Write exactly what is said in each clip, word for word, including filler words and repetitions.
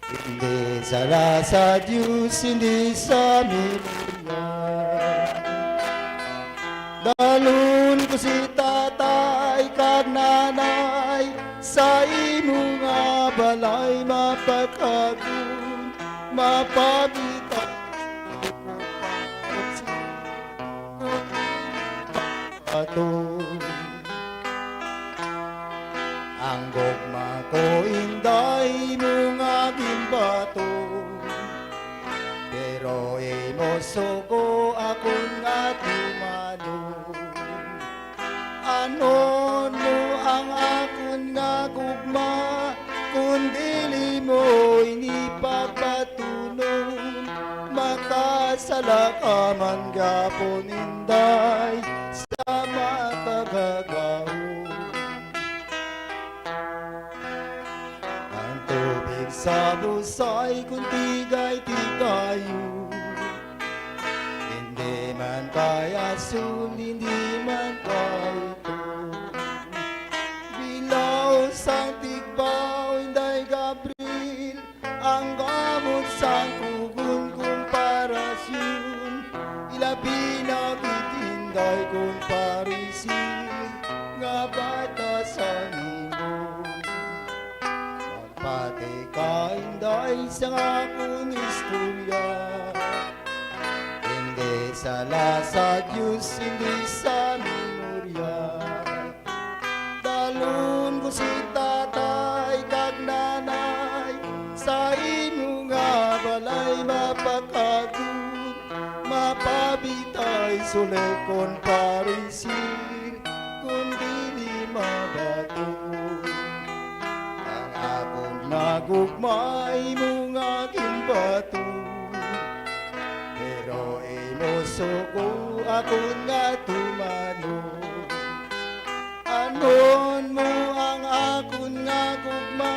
Hindi sala sa Dios, hindi sa memorya. Dalhon ko si tatay kag nanay sa imo nga balay, mapakagon, mapabitay. Ato. Ang gugma ko, Inday, imo nga ginbaton, pero imo sugo akon nga tumanon. Anon mo ang akon nga gugma, kon dili mo ini pagbatunon? Makasala ka man gapon, Inday, sa makagagahom. Ang tubig sa busay kon tigay-tigayon, hindi man kay asul, hindi man kay itom. Bilaw sang tigbaw, Inday Gabriel, ang gamot sang kugon, komparasyon, ilabi na gid, Inday, kon parisil nga bata sa nimo. Magpati ka, Inday, sa akon istorya. Hindi sala sa Dios, hindi sa memorya. Dalhon ko si tatay kag nanay sa imo nga balay, mapakagon, mapabitay, sulikon, parisil, kon dili mabaton. Ang akon nga gugma, imo nga ginbaton, pero imo sugo akon nga tumanon. Anon mo ang akon nga gugma,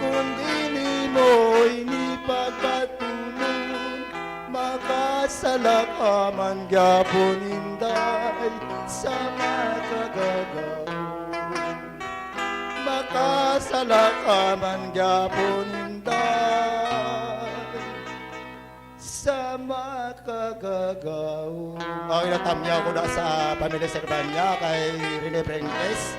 kon dili mo ini pagbatunon? Makasala ka man gyapon, Inday, sa makagagahom. Makasala ka man gyapon, Inday, sa makagagahom. Ang natamyaw ko na sa pamilya Serbanya, kay Rene Brentes,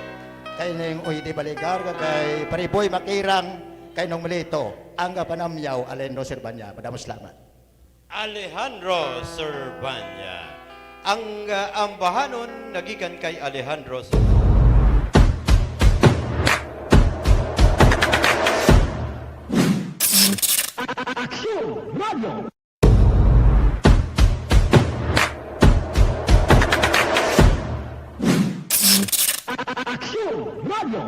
kay Neng Oy de Baligar, kay Pariboy Makirang, kay Nong Melito, ang panamyaw, Alejandro Serbanya. Madamo salamat. Alejandro Serbanya. Ang, ah, ambahanon nagikan kay Alejandro Serbanya. Aksyon, radyo! Aksyon, radyo!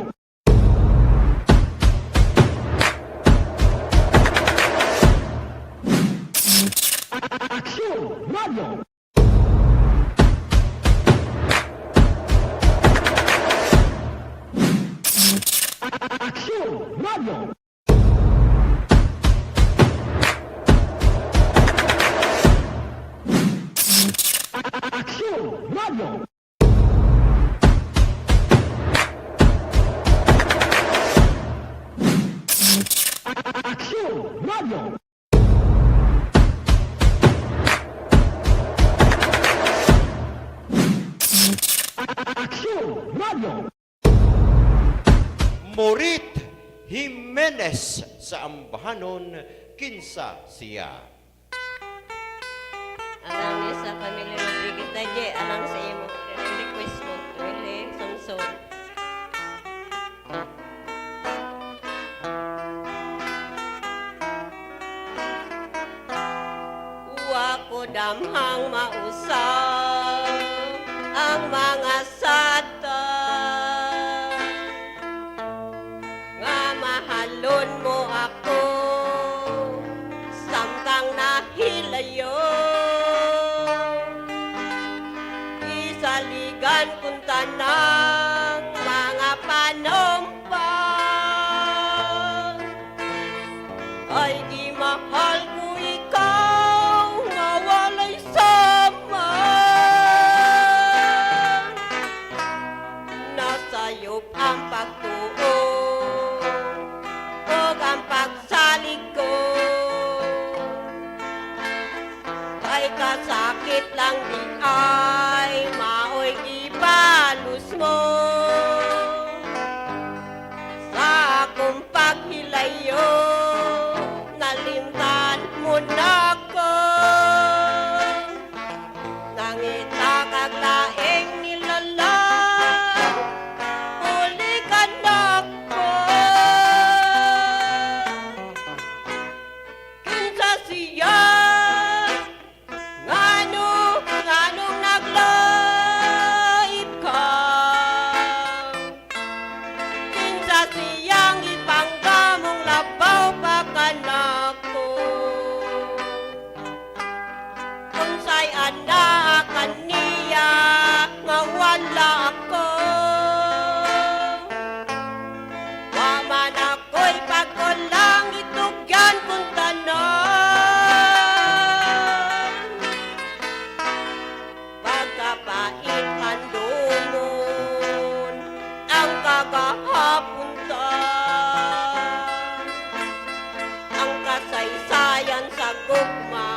Aksyon, radyo! Aksyon, radyo! Aksyon, radyo! Aksyon, radyo! Aksyon, radyo! Morit Jimenez sa ambahanon, Kinsa Siya. Alang ni sa pamilya Rodriguez, Daddy, alang sa imo request mo, Willie Samson. Wa ko damhang mausab ang mga satan nga mahalon mo ako samtang nahilayo. Isaligan kon tanang mga panumpa. Ay, di mahal ko ikaw nga walay sama. Nasayop ang pagtuo ug ang pagsa- It lang di ay maoy gibalos mo sa akong paghilayo, nalimtan mo na ko. Nangita kag laing nilalang, bulikan na ko. Kinsa siya? Ngano, nganong naglaib ka? Kinsa siyang ipangga mong labaw pa kanako? Unsay anaa kaniya nga wala ako? Wa man ako'y pagkulang, gitugyan kong tanan. Pagkapait handumon ang kagahapon ta. Ang kasaysayan sa gugma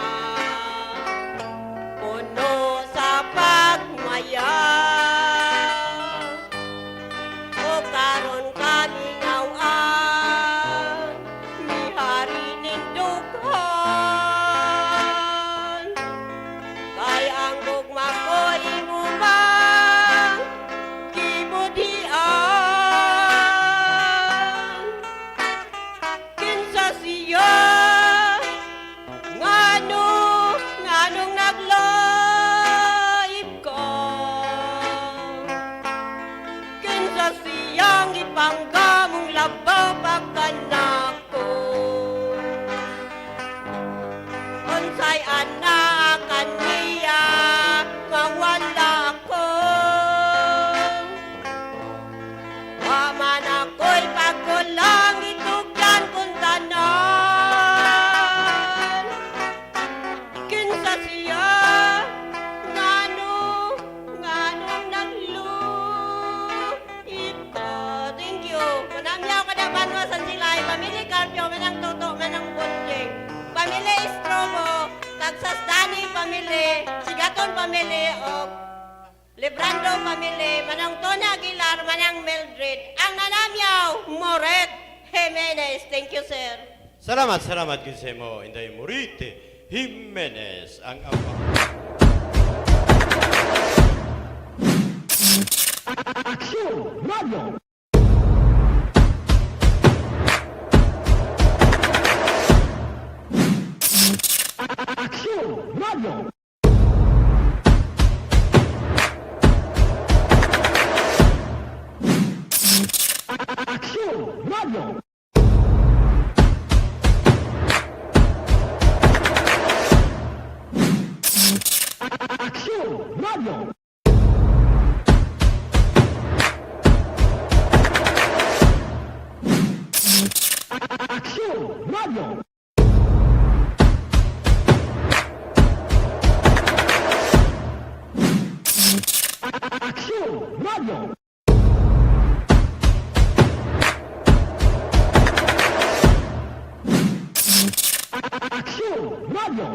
puno sa pagmaya. O karon kalingaw-an, mihari ning dughan. Kay ang gugma ko imo mang gibudhian. Kinsa siya? Ngano, nganong naglaib ka? Kinsa siyang ipangga mong labaw pa kanako? Unsay anaa kaniya nga wala ako? Wa man ako'y pagkulang, gitugyan kong tanan. Kinsa siya? Ngano, nganong nagluib ka? Thank you. Manamyaw kada banwa sa Silay, Pamilya Carpio, Manang Toto, Manang Bonjing, Pamilya Estrobo, Tagsas Dani, Pamilya Sigaton, Pamilya, o Librando family, Manang Tony Aguilar, Manang Mildred, ang nanamyaw, Moret Jimenez. Thank you, sir. Salamat, salamat gid sa imo, Inday Moret Jimenez, ang ama. Aksyon! Radyo! Aksyon! Radyo! Aksyon! Radyo! Aksyon! Radyo! Aksyon! Radyo! Aksyon! Radyo! Aksyon! Radyo!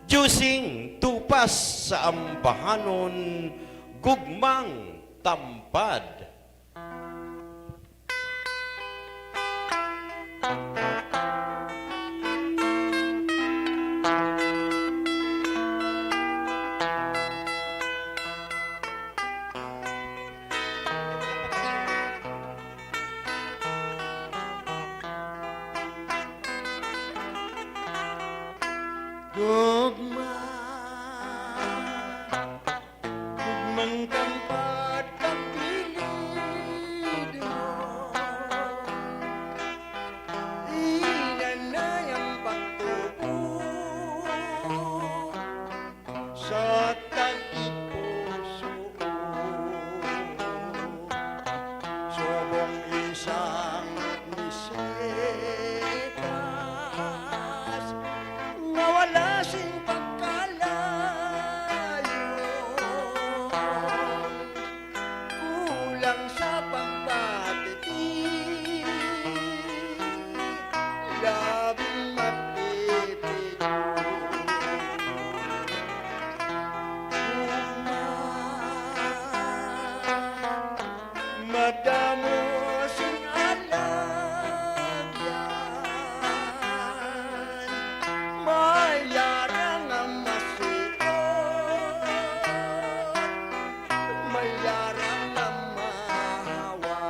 Jusing Tupas sa Ambahanon, Gugmang Tampad. Gugma, gugmang tampad, pagpili Yara nga mahawa,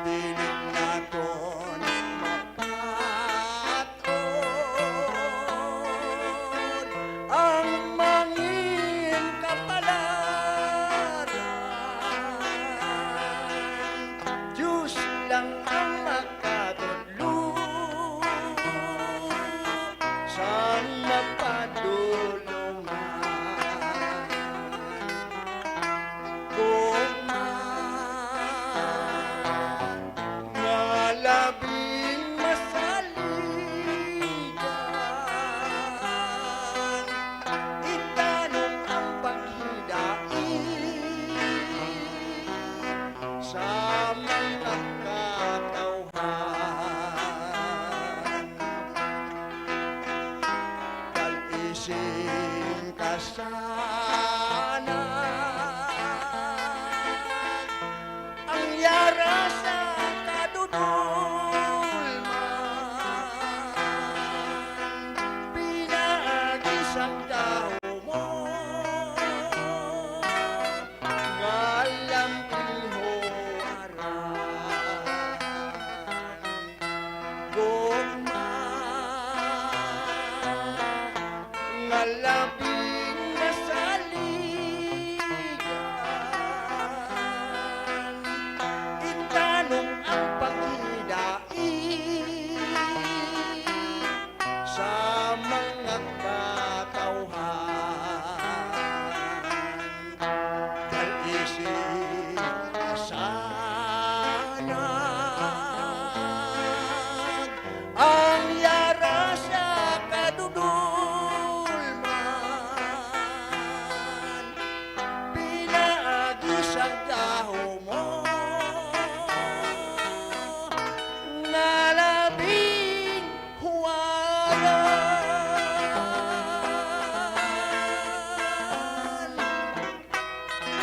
dili naton mapat-on ang mangin kapalaran. Dios lang ang makatudlo sang mapadulongan. Gugma nga labing masaligan, itanom ang paghidait sa mga katawhan. Kag isin ka sana ang yara sa kadudolman, pinaagi sang gahom mo nga lampil huwaran. Gugma nga labing masaligan, itanom ang paghidait sa mga katawhan. Kag isin sana ang yara sa kadudolman, pinaagi sang gahom mo nga labing huwaran.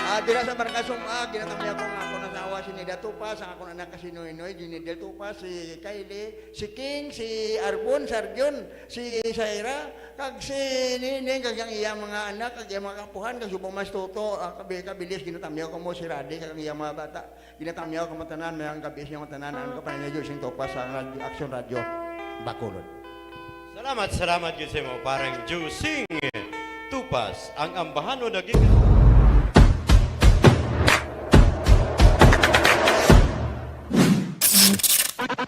Ah, dira sa Barkasum-a, ginatamyaw ko nga akon asawa si Nida Tupas, ang akon anak nga si Noynoy, Junidel Tupas, si Kylie, si King, si Arbon, si Arjun, si Shaira, kag si Nining, kag ang iya mga anak, kag iya mga kaapuhan, kag subong mas tuto, ah, kabi-, kabilis, ginatamyaw ko mo si Rade, kag ang iya mga bata. Ginatamyaw ko mo tanan, mayang gabi sa inyo tanan, ang kapaninyo sing Tupas sa Radyo, Aksyon Radyo, Bacolod. Salamat, salamat gyud sa imo, parang Jusing Tupas, ang ambahanon naging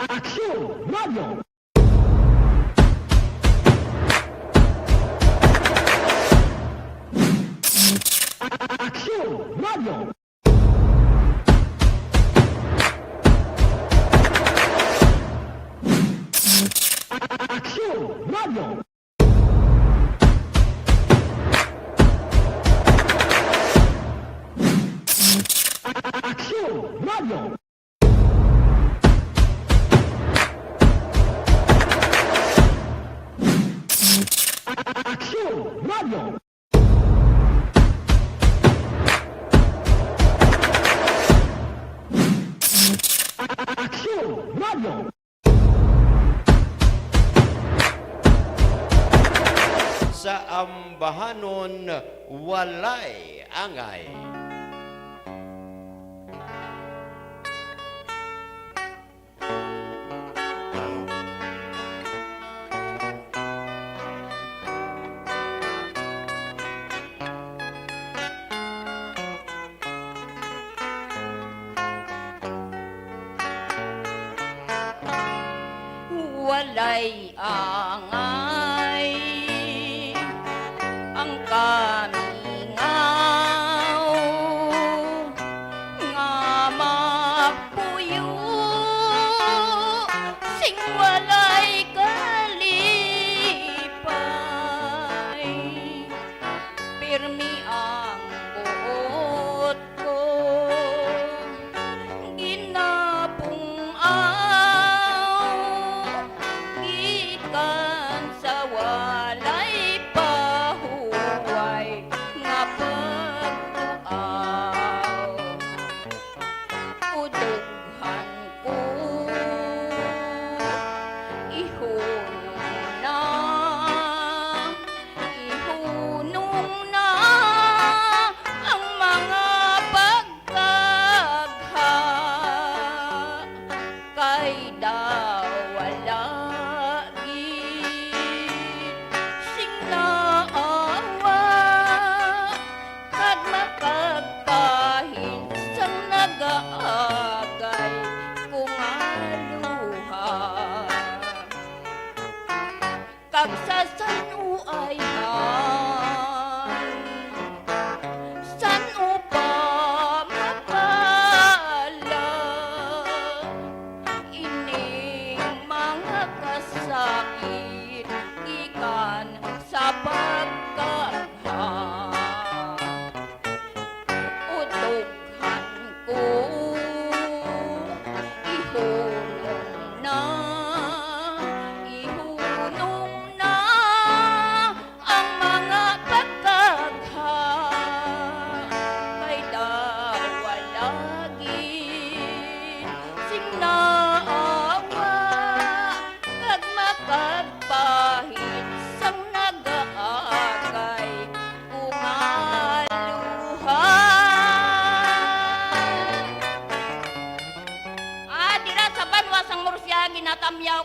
Aksyon Radio. Aksyon Radio. Aksyon Radio. Aksyon Radio. Aksyon Radio. Aksyon Radio. Sa ambahanon walay angay. Walay angay ang kamingaw nga magpuyo sing walay kalipay. Pirmi ang buot ko, ginapung-aw gikan sa walay pahuway nga pagtuaw. Udughan ko, ihunong na, ihunong na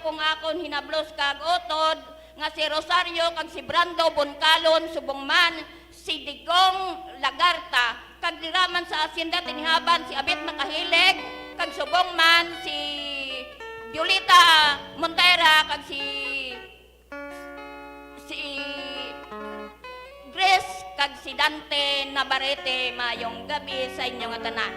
Kung akon hinablos kag utod nga si Rosario kag si Brando Boncalon, subong man si Digong Lagarta, kag dira man sa Hacienda Tinihaban si Abit Makahilig, kag subong man si Violeta Montera kag si, si Grace kag si Dante Navarrete. Mayong gabi sa inyo nga tanan.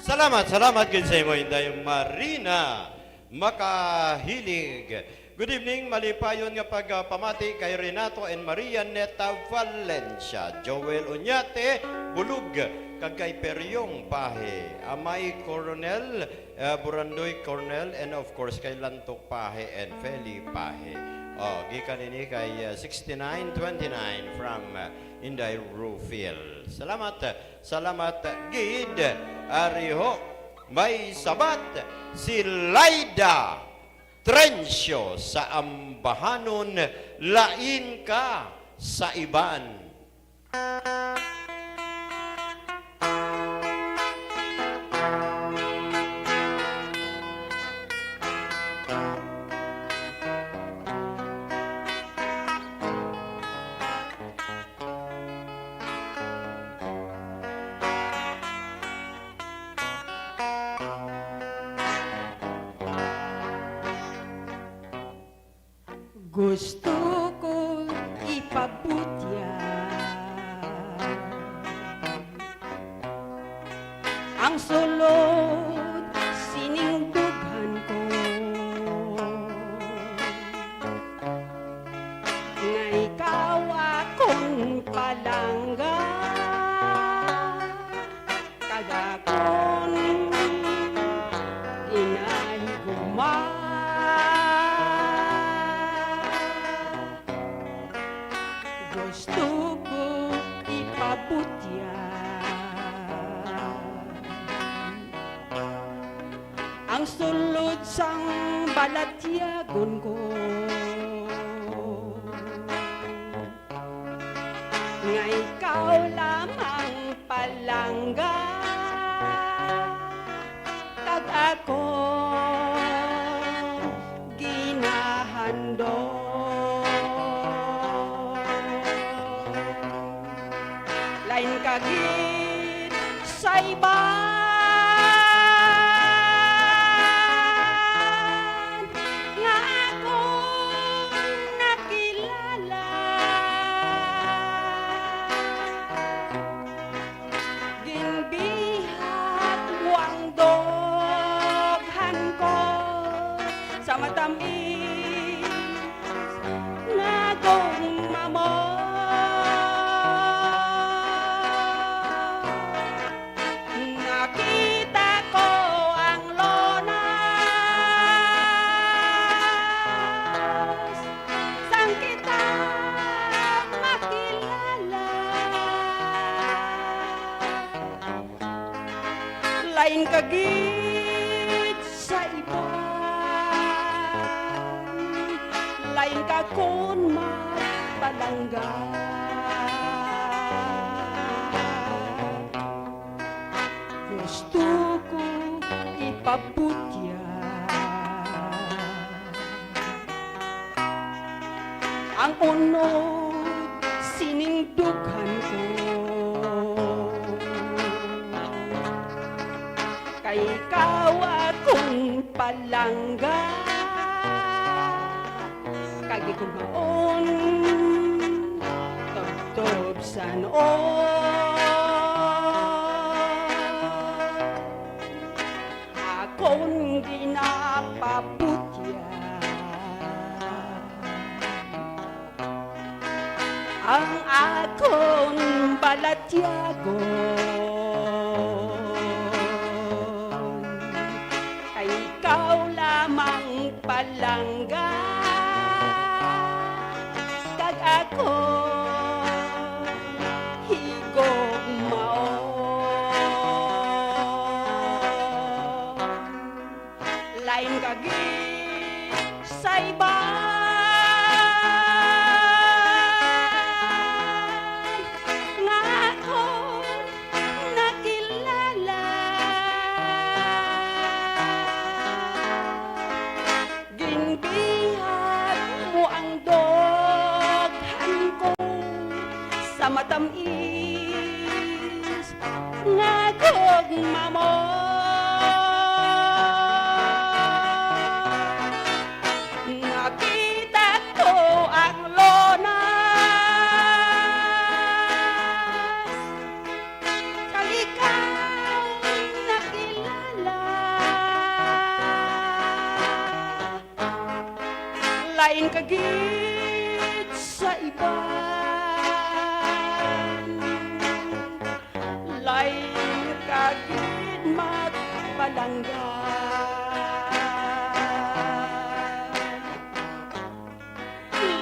Salamat, salamat gid sa imo, Inday Marina Makahilig. Good evening, malipayon nga pagpamati kay Renato and Maria Neta Valencia, Joel Oñate Bulug, kag kay Periong Pahe, Amay Coronel, uh, Burandoy Cornel, and of course kay Lantok Pahe and Feli Pahe. Oh, gikan ini kay, uh, sixty-nine twenty-nine from, uh, Inday Rufil. Salamat, salamat gid. Ari ho, may sabat si Laida Trencio sa Ambahanon, Lain Ka sa Iban. Gusto ko ipabutya ang sulod sining dughan ko, nga ikaw akon palangga. Kag akon ginahigugma. Gusto ko ipabutya ang sulod sang balatyagon ko. Nga ikaw lamang palangga, kag ako ginahandom. Lain ka gid sa iban nga akon nakilala. Ginbihag mo ang dughan ko sa matamis nga gugma mo. Nakita ko ang lunas sang kita makilala. Lain ka gid sa iban, lain ka kon magpalangga. Gusto ko ipabutya ang unod sining dughan ko. Kay ikaw akong palangga, kag ikon maon tubtob san-o. Akon ginapabutya ang akon balatyagon, kay ikaw lamang palangga, kag ako higugmaon. Lain ka gid sa iban nga akon matamis nga gugma mo. Nakita ko ang lunas, kag ikaw nakilala. Lain ka gid sa iban, lain ka gid magpalangga.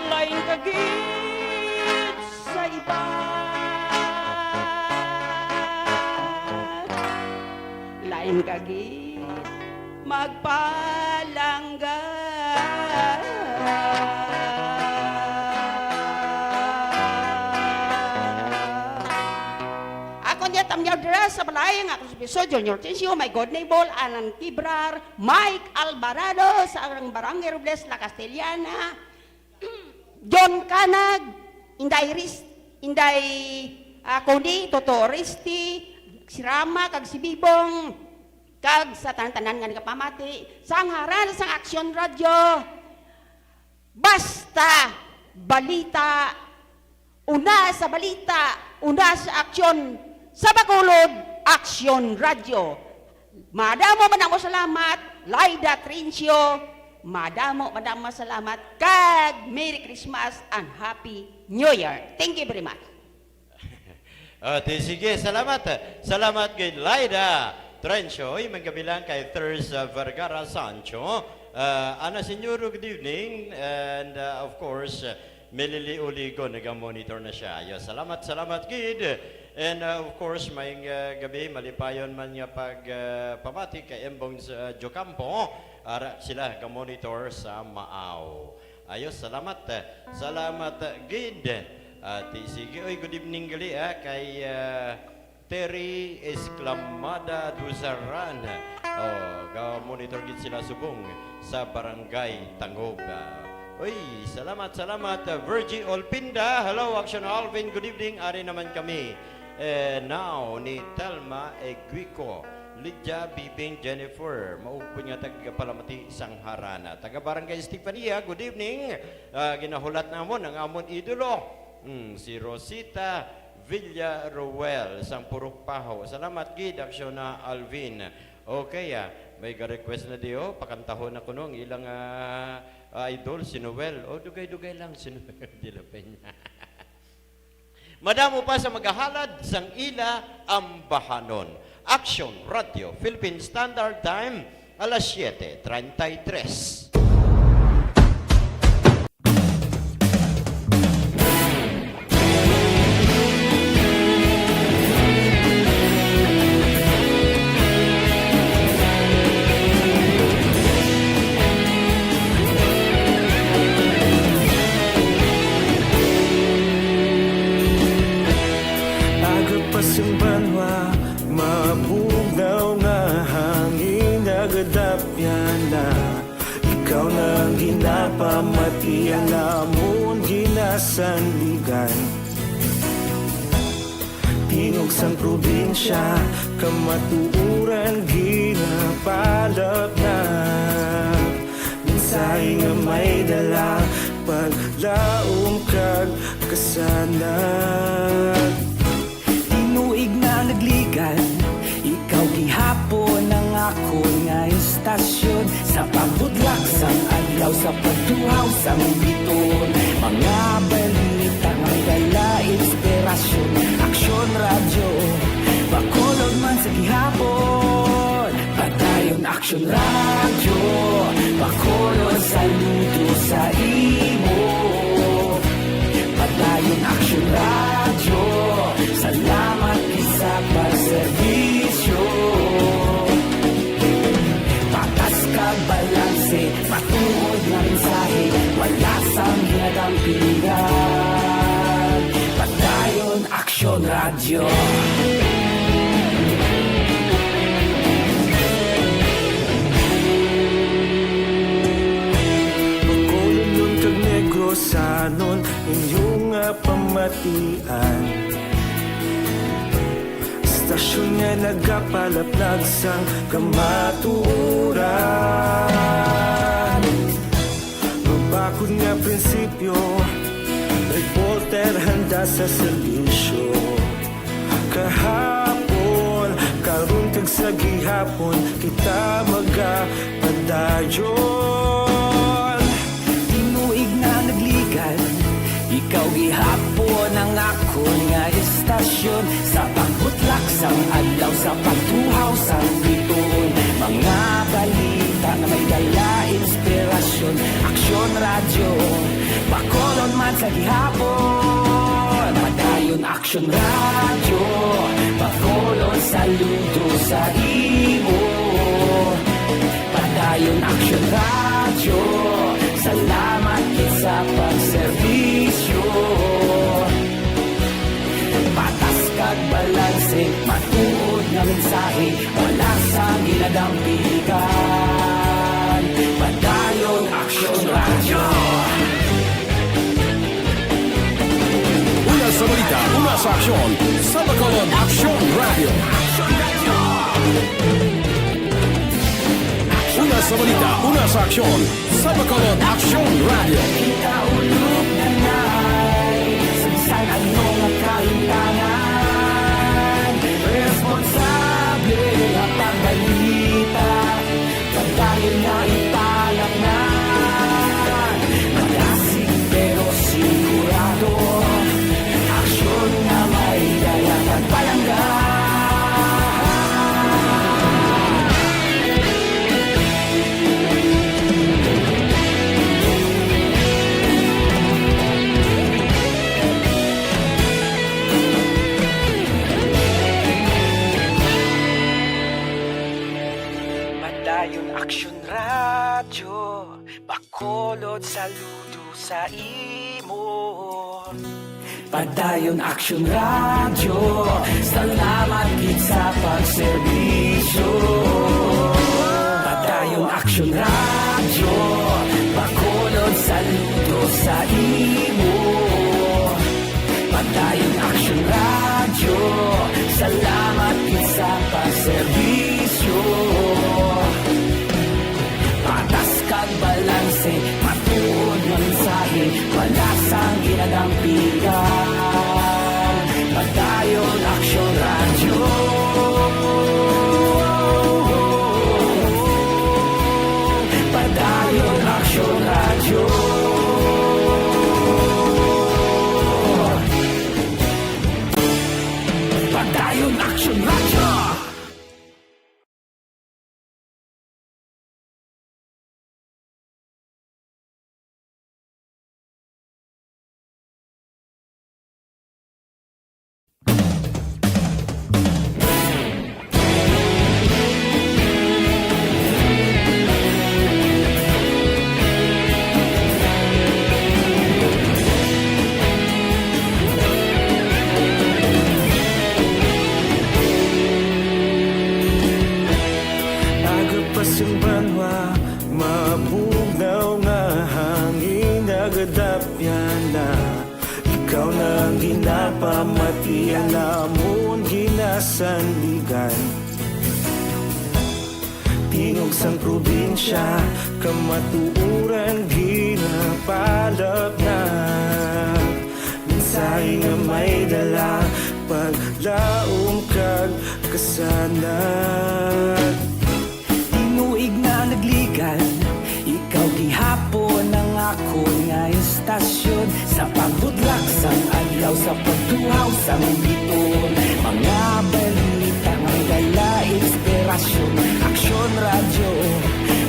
Lain ka gid sa iban, lain ka gid magpalangga. Ako niya tamyaw dira sa balay nga akong subiso, Junior Tencio, my good neighbor, Alan Kibrar, Mike Alvarado, sa ang Barangay Robles, La Castellana, John Canag, Inday Ris-, Inday, ah, Connie, Toto Risti, si Rama, kag si Bibong, kag sa tanan-tanan nga nagapamati, sa ngaran sang Aksyon Radyo, basta balita, una sa balita, una sa aksyon, sa Bacolod, Aksyon Radyo. Madamo, madamo salamat, Laida Trencio. Madamo, madamo salamat, kag Merry Christmas and Happy New Year. Thank you very much. Ah, ti, sige, salamat. Salamat kay Laida Trencio. Uy, manggabilang kay Thurs, ah, Vergara Sancho. Ah, Ana Señor, good evening. And, ah, of course, ah, Melili Uligo, naga-monitor na siya. Yo, salamat, salamat gid. And, ah, of course, may, ah, gabi, malipayon man nga pag, ah, pamati kay Embong, ah, Jocampo. Ara sila ga-monitor sa Maaw. Ayos, salamat. Salamat, ah, gid. Ah, ti, sige, oy, good evening gali, ah, kay, ah, Terry Esclamada Duzaran. Oh, ga-monitor gid sila subong sa Barangay Tangub. Ah, oy, salamat, salamat, ah, Virgie Olpinda. Hello, Action Alvin. Good evening. Ari naman kami. Eh, now, ni Telma Eguico, Lydia, Bibing, Jennifer. Maupod nga tagpalamati sang harana. Taga Barangay Estefania, good evening. Ah, ginahulat namon ang amon idolo. Hmm, si Rosita Villaruel sang Purok Paho. Salamat gid, Aksyon na Alvin. Okay, ah, may ga-request na di, oh. Pakantahon na kuno ang ilang, ah, idol, si Noel. Oh, dugay-dugay lang, si Noel de la Peña. Madamo pa sa magahalad sang ila ambahanon. Action Radio, Philippine Standard Time, alas siete treinta y tres. Aga pa sing banwa, mabugnaw nga hangin, nagadapyan na. Ikaw na ang ginapamati, ang amon ginasandigan. Tingog sang probinsya, kamatuoran ginapalapnag. Mensahe nga may dala, paglaom kag kasanag. Tinuig na nagligan, ikaw gihapon ang akon nga istasyon. Sa pagbutlak sang adlaw, sa pagtuhaw sang biton, mga balita may dala inspirasyon. Aksyon Radyo, Bacolod man sa gihapon. Padayon Aksyon Radyo, Bacolod, saludo sa imo. Padayon Aksyon Radyo, salamat gid sa pagserbisyo. Patas kag balanse, matuod nga mensahe, wala sang ginadampingan. Padayon Aksyon Radyo. Bacolodnon kag Negrosanon, inyo nga pama- Atian. Istasyon nga nagapalaplag sang kamatuoran. Mabakod nga prinsipyo, reporter handa sa serbisyo. Kahapon, karon, kag sa gihapon, kita magapadayon. Tinuig na nagligan, ikaw gihapon ang akon nga istasyon. Sa pagbutlak sang adlaw, sa pagtuhaw sang bituon, mga balita nga may dala inspirasyon. Aksyon Radyo, Bacolod man sa gihapon. Padayon Aksyon Radyo, Bacolod, saludo sa imo. Padayon Aksyon Radyo, salamat gid sa pagserbisyo. Patas kag balanse, matuod nga mensahe, wala sang ginadampigan. Padayon Aksyon Radyo. Una sa balita, una sa aksyon, sa Bacolod Aksyon Radyo. Una sa balita, una sa aksyon, sa Bacolod Aksyon Radyo. Kita ulog na nay, sa bisan ano nga kahimtangan, responsable nga pagbalita. Padayon nga ipalatnan, madasig pero sigurado, aksyon nga may dala kag palangga. Padayon Aksyon Radyo, Bacolod, saludo sa imo. Padayon Aksyon Radyo, salamat gid sa pagserbisyo. Padayon Aksyon Radyo, Bacolod, saludo sa imo. Padayon Aksyon Radyo, salamat gid sa pagserbisyo. Patas kag balanse, matuod nga mensahe, wala sang ginadampigan. Padayon Aksyon Radyo. Padayon Aksyon Radyo. Padayon Aksyon Radyo. Aga pa sing banwa, mabugnaw nga hangin nagadapyan na. Ikaw na ang ginapamatian namon ginasandigan. Tingog sang probinsya, kamatuoran ginapalapnag. Mensahe nga may dala, paglaom kag kasanag. Tinuig na nagligan, ikaw gihapon ang akon nga istasyon. Sa pagbutlak sang adlaw, sa pagtuhaw sang bituon, mga balita nga may dala inspirasyon. Aksyon Radyo,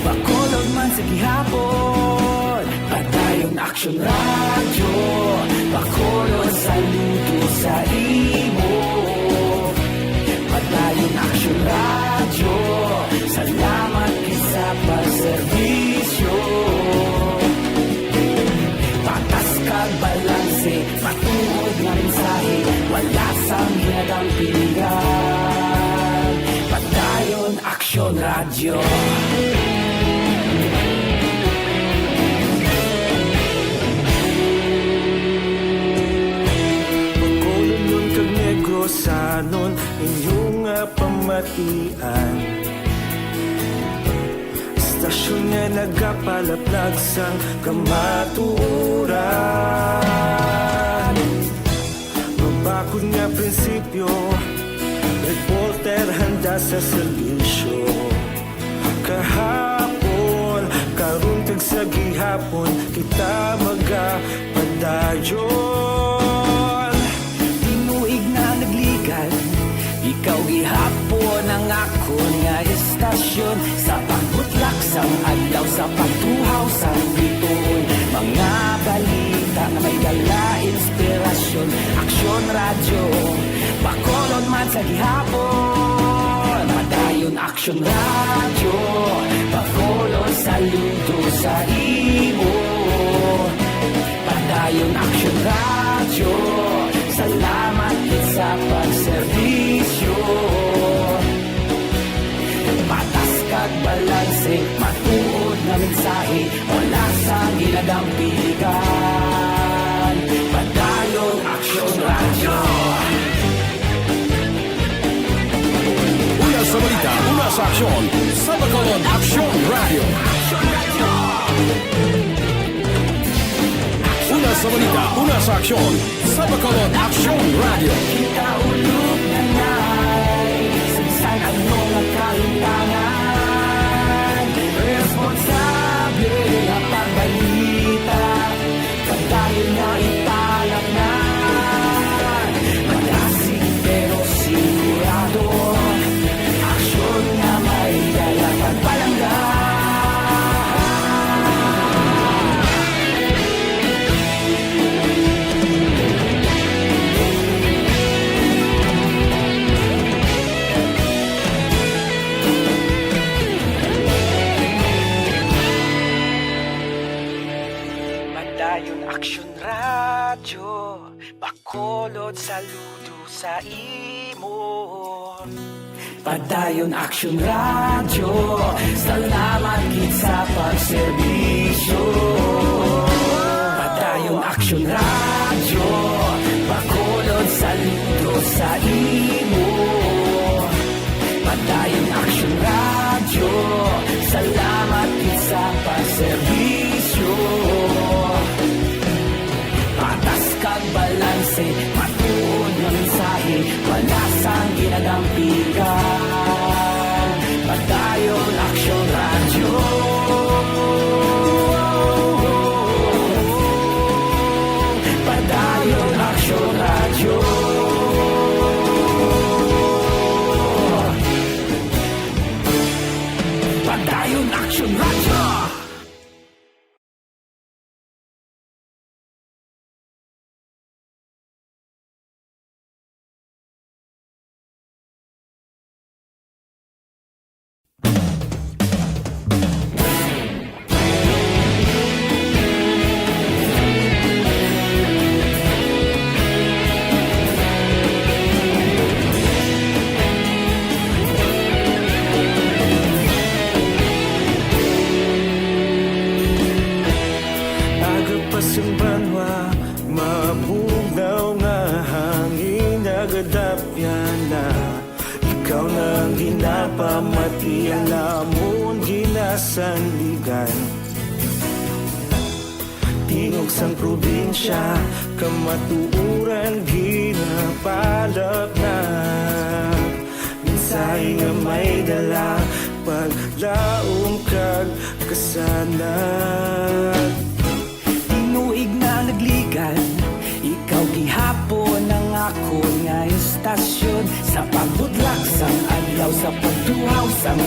Bacolod man sa gihapon. Padayon Aksyon Radyo, Bacolod, saludo sa imo. Padayon Aksyon Radyo, salamat gid sa pagserbisyo. Patas kag balanse, matuod nga mensahe, wala sang ginadampigan. Padayon Aksyon Radyo. Sanon inyong nga pamatian. Istasyon nga nagapalaplag sang kamatuoran. Mabakod nga prinsipyo, reporter handa sa serbisyo. Kahapon, karon kag sa gihapon, kita magapadayon. Tinuig na nagligan, ikaw gihapon ang akon nga istasyon. Sa pagbutlak sang adlaw, sa pagtuhaw sang bituon, mga balita nga may dala inspirasyon. Aksyon Radyo, Bacolod man sa gihapon. Padayon Aksyon Radyo, Bacolod, saludo sa imo. Padayon Aksyon Radyo, salamat gid sa pagserbisyo. Patas kag balanse, matuod nga mensahe, wala sang ginagampigan. Padayon Aksyon Radyo. Una sa balita, una sa aksyon, sa Bacolod Aksyon Radyo. Una sa balita, una sa aksyon, sa Bacolod Aksyon Radyo. Kita ulog na nay, sa bisan ano nga kahimtangan, responsable nga pagbalita. Padayon nga ipalatnan, madasig pero sigurado. Aksyon nga may dala pagpalangga. Padayon Aksyon Radyo, Bacolod, saludo sa imo. Padayon Aksyon Radyo, salamat gid sa pagserbisyo. Padayon Aksyon Radyo, Bacolod, saludo sa imo. Padayon Aksyon Radyo, salamat gid sa pagserbisyo. Patas kag balanse, matuod nga mensahe, wala sang ginagampigan. Padayon Aksyon Radyo. Padayon Aksyon Radyo. Padayon Aksyon Radyo. Aga pa sing banwa, mabugnaw nga hangin, nagadapyan na. Ikaw na ang ginapamati, ang amon ginasandigan. Tingog sang probinsya, kamatuoran ginapalapnag. Mensahe nga may dala, paglaom kag kasanag. Tinuig na nagligan, ikaw gihapon ang akon nga istasyon. Sa pagbutlak sang adlaw, sa pagtuhaw sang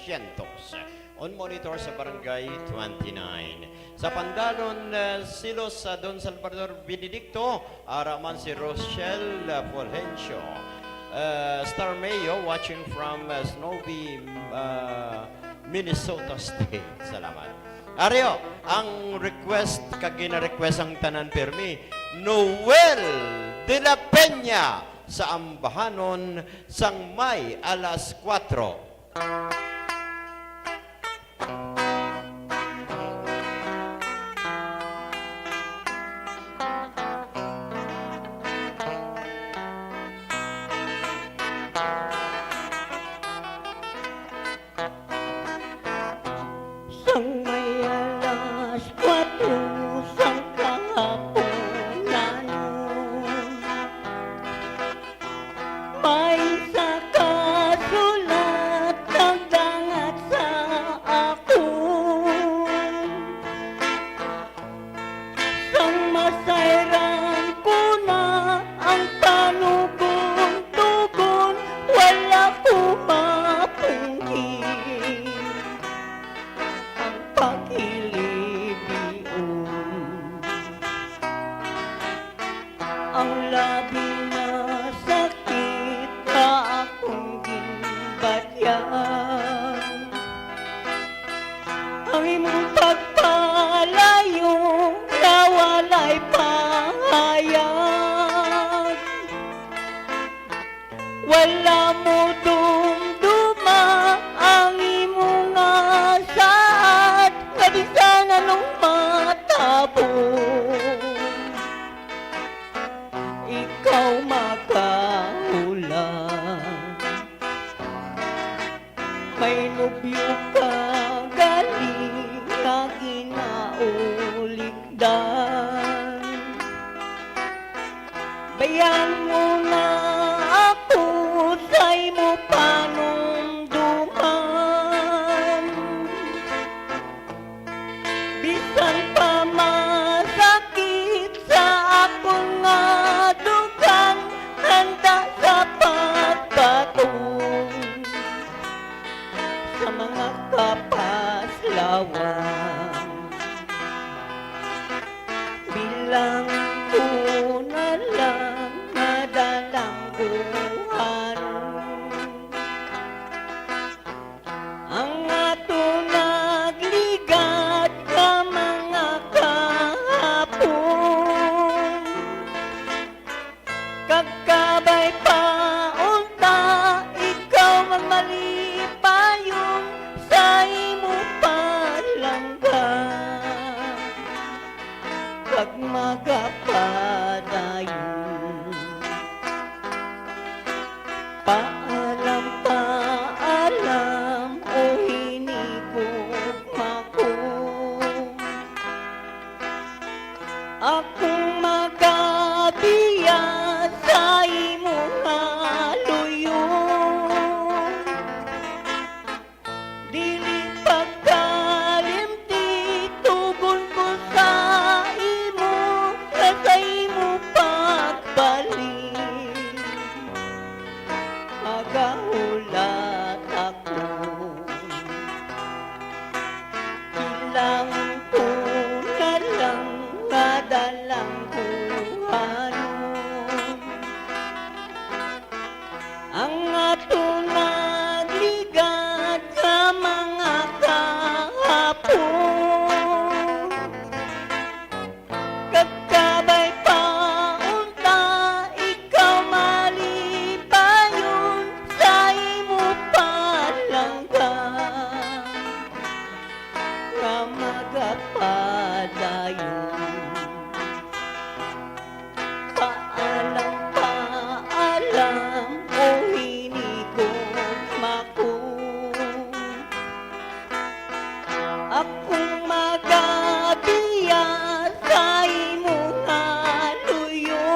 Sientos. On monitor sa Barangay twenty-nine. Sa Pandanon, uh, Silos, sa Don Salvador Benedicto, ara man si Rochelle, uh, Fulgencio. Uh, Star Mayo watching from, uh, Snowy, uh, Minnesota State. Salamat. Ario, ang request kag gina-request ang tanan pirmi, Noel de la Peña sa Ambahanon sang May alas kuwatro. Wala mo dumduma ang imo nga saad, nga bisan anong matabo, ikaw magahulay. May nobyo ka gali nga ginaulikdan. Bayan mo na ako sa imo panumduman. Bisan pa masakit sa akon nga dugan, handa sa pagbaton sa mga kapaslawan. Bilang ko na lang nga dalangguhan ang ato nagligad nga mga kahapon. Kag kabay pa unta ikaw magmalipayon sa imo palangga, kag magapadayon. Paalam, paalam, o hinigugma ko. Akong magabiya sa imo nga luyo. Dili pagkalimti, tugon ko sa imo, nga sa imo pagbalik, magahulat ako. Bilang ko na lang nga dalangguhanon ang ato nagligad nga mga kahapon. Kag kabay pa unta ikaw malipayon sa imo palangga nga magapadayon. Paalam, paalam, o hinigugma ko. Akong magabiya sa imo nga luyo.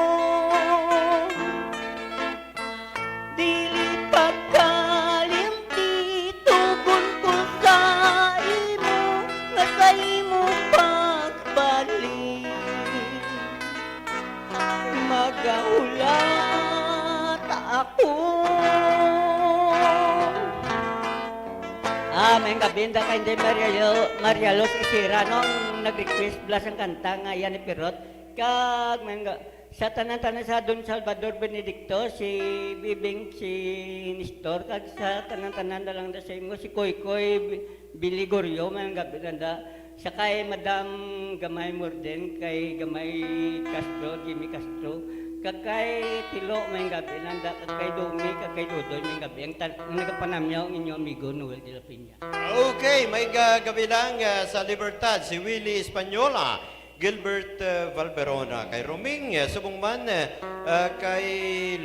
Dili pagkalimti, tugon ko sa imo, nga sa imo pagbalik, magahulat ako. Ah, may gabinda kay Inday Maria Lo-, Maria Luz Isira, no, ang nag-request bala sang kanta nga iya ni Pirot. Kag may ga-, sa tanan-tanan, sa Don Salvador Benedicto, si Bibing, si Nestor, kag sa tanan-tanan na lang da sa imo, si Koykoy Bi-, Biligorio, may gabinda. Sa kay Madam Gamay Morden, kay Gamay Castro, Jimmy Castro, kag kay Tilo, may gabinda, kag kay Domi, kag kay Dodoy, may gabi. Ang tan-, ang nagapanamyaw, ang inyo amigo, Noel de la Peña. Okay, may ga-, gabi lang, ah, sa Libertad, si Willie Española, Gilbert, ah, Valverona, kay Roming, ah, subong man, ah, ah, kay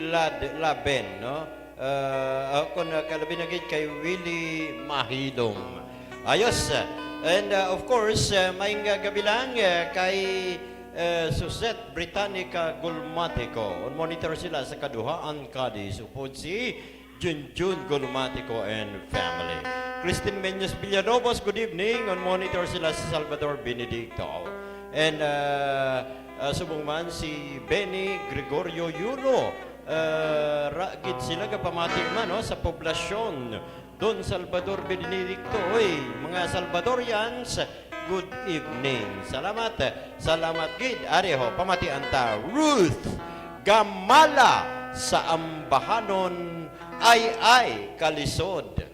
Lad-, Laben, no? Ah, ah, kun, ah, kalabi na gid kay Willie Mahilom. Ayos. And, ah, of course, ah, may nga gabi lang, ah, kay, ah, Suzette Britannica Gulmatico. On monitor sila sa Kaduhaan, Cadiz. Upod si Junjun Gulmatico and family. Christine Meños Villanovos, good evening. On monitor sila sa Salvador Benedicto. And, uh, uh, subong man si Benny Gregorio Yulo. Uh, ra gid sila gapamati man, no, sa poblasyon Don Salvador Benedicto. Oy, mga Salvadorians, good evening. Salamat. Salamat gid. Ari ho, pamatian ta. Ruth Gamala sa Ambahanon, ay, ay, kalisod.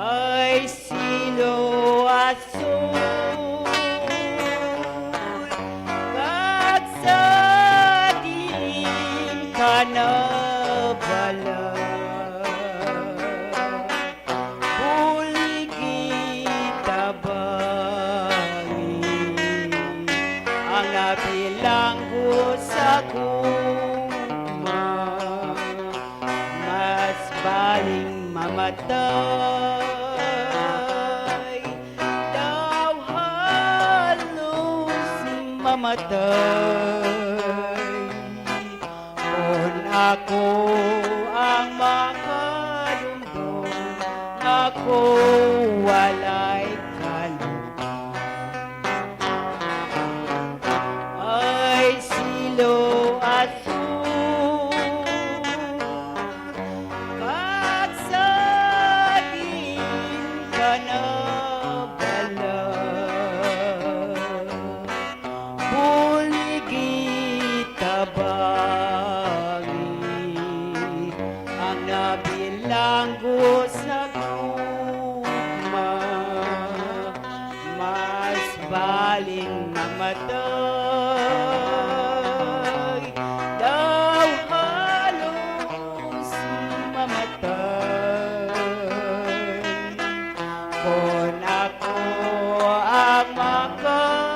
Ay silo asul, kag sa diin ka nabalag, buligi tabangi ang nabilanggo sa gugma. Mas baling mamatay, daw halos mamatay, kon ako ang makalumdom, ako walay kalumdom. Ay silo asul, kag sa diin ka nabalag, buligi tabangi ang nabilanggo sa gugma. Mas baling mamatay, daw halos mamatay, kon ako ang makalumdom,